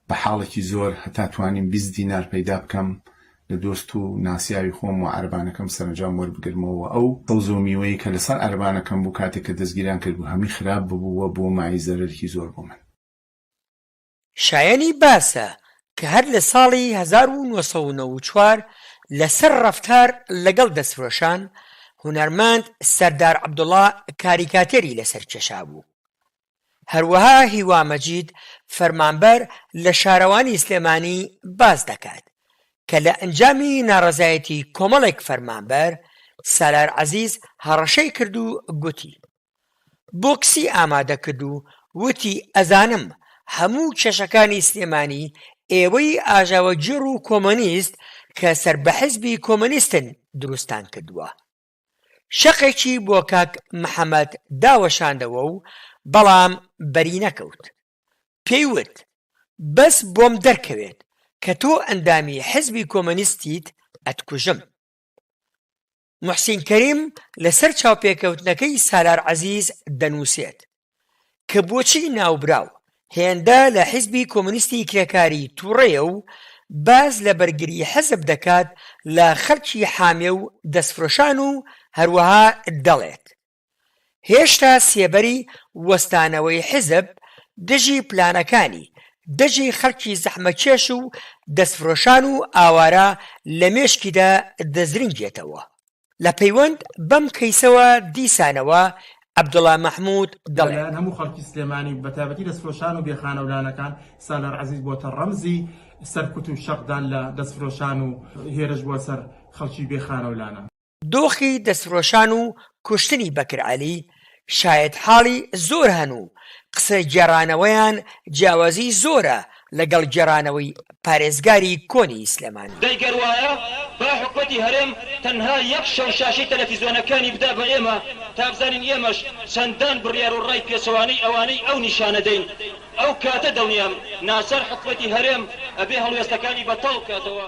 بە حاڵێکی زۆر هەتا توانیم 20 دینار پەیدا بکەم لە دۆست و ناسیاوی خۆم و عەرەبانەکەم سەرەنجام وەربگرمەوە و ئەو سەوزە و میوەی کە لەسەر عەرەبانەکەم بوو کاتێک کە دەستگیران کردبوو هەمووی خراپ ببوو و بووە مایەی زەرەرێکی زۆر بۆ من. شایەنی باسە کە هەر لە ساڵی 1994 لەسەر ڕەفتار لەگەڵ دەستفرۆشان، هونەرمەند سەردار عەبدوڵا کاریکاتێری لەسەر کێشابوو. هەروەها هیوا مەجید فەرمانبەر لە شارەوانی سلێمانی باس دەکات کە لە ئەنجامی ناڕەزایەتی کۆمەڵێک فەرمانبەر سالار عەزیز هەڕەشەی کرد و گوتی بۆکسی ئامادە کرد و وتی ئەزانم هەموو کێشەکانی سلێمانی ئێوەی ئاژاوەگێڕ و کۆمۆنیست کە سەر بە حزبی کۆمۆنیستن دروستان کردووە. شەقێکی بۆ کاک محەمەد داوەشاندەوە و بەڵام بەری نەکەوت. پێی وت، بەس بۆم دەرکەوێت کە تۆ ئەندامی حزبی کۆمۆنیستیت ئەتکوژم. موحسین کەریم لەسەر چاوپێکەوتنەکەی سالار عەزیز دەنووسێت، کە بۆچی ناوبراو هێندە لە حیزبی کۆمۆنیستی کرێکاری توڕەیە و باس لە بەرگری حزب دەکات لە خەلکی حامێ و دەستفرۆشان و هەروەها دەڵێت هێشتا سێبەری وەستانەوەی حیزب دژی پلانەکانی دژی خەلکی زەحمەکێش و دەستفرۆشان و ئاوارە لە مێشکیدا دەزرینگێتەوە. لە پەیوەند بەم کەیسەوە دیسانەوە عەبدوڵا مەحمود دەڵێت. لەلایەن هەموو خەڵکی سلێمانی و بەتایبەتی دەستفرۆشان و بێخانەولانەکان، سالار عەزیز بۆتە ڕەمزی سەرکوت و شەقدان لە دەستفرۆشان و هێرش بۆ سەر خەڵکی بێخانەولانە. دۆخی دەستفرۆشان و کوشتنی بەکر عەلی. شایەتحاڵی زۆر هەن و قسەی گێڕانەوەیان جیاوازی زۆرە لەگەڵ گێڕانەوەی پارێزگاری کۆنی سلێمانی. دەی گەر وایە با حکومەتی هەرێم تەنها یەک شەو شاشەی تەلەفیزۆنەکانی بدا بە ئێمە تا بزانین ئێمەش چەندان بڕیار و ڕای پێچەوانەی ئەوانەی ئەو نیشانەدەین ئەو کاتە دڵنیام ناچار حکومەتی هەرێم ئەبێ هەڵوێستەکانی بەتاڵ بکاتەوە.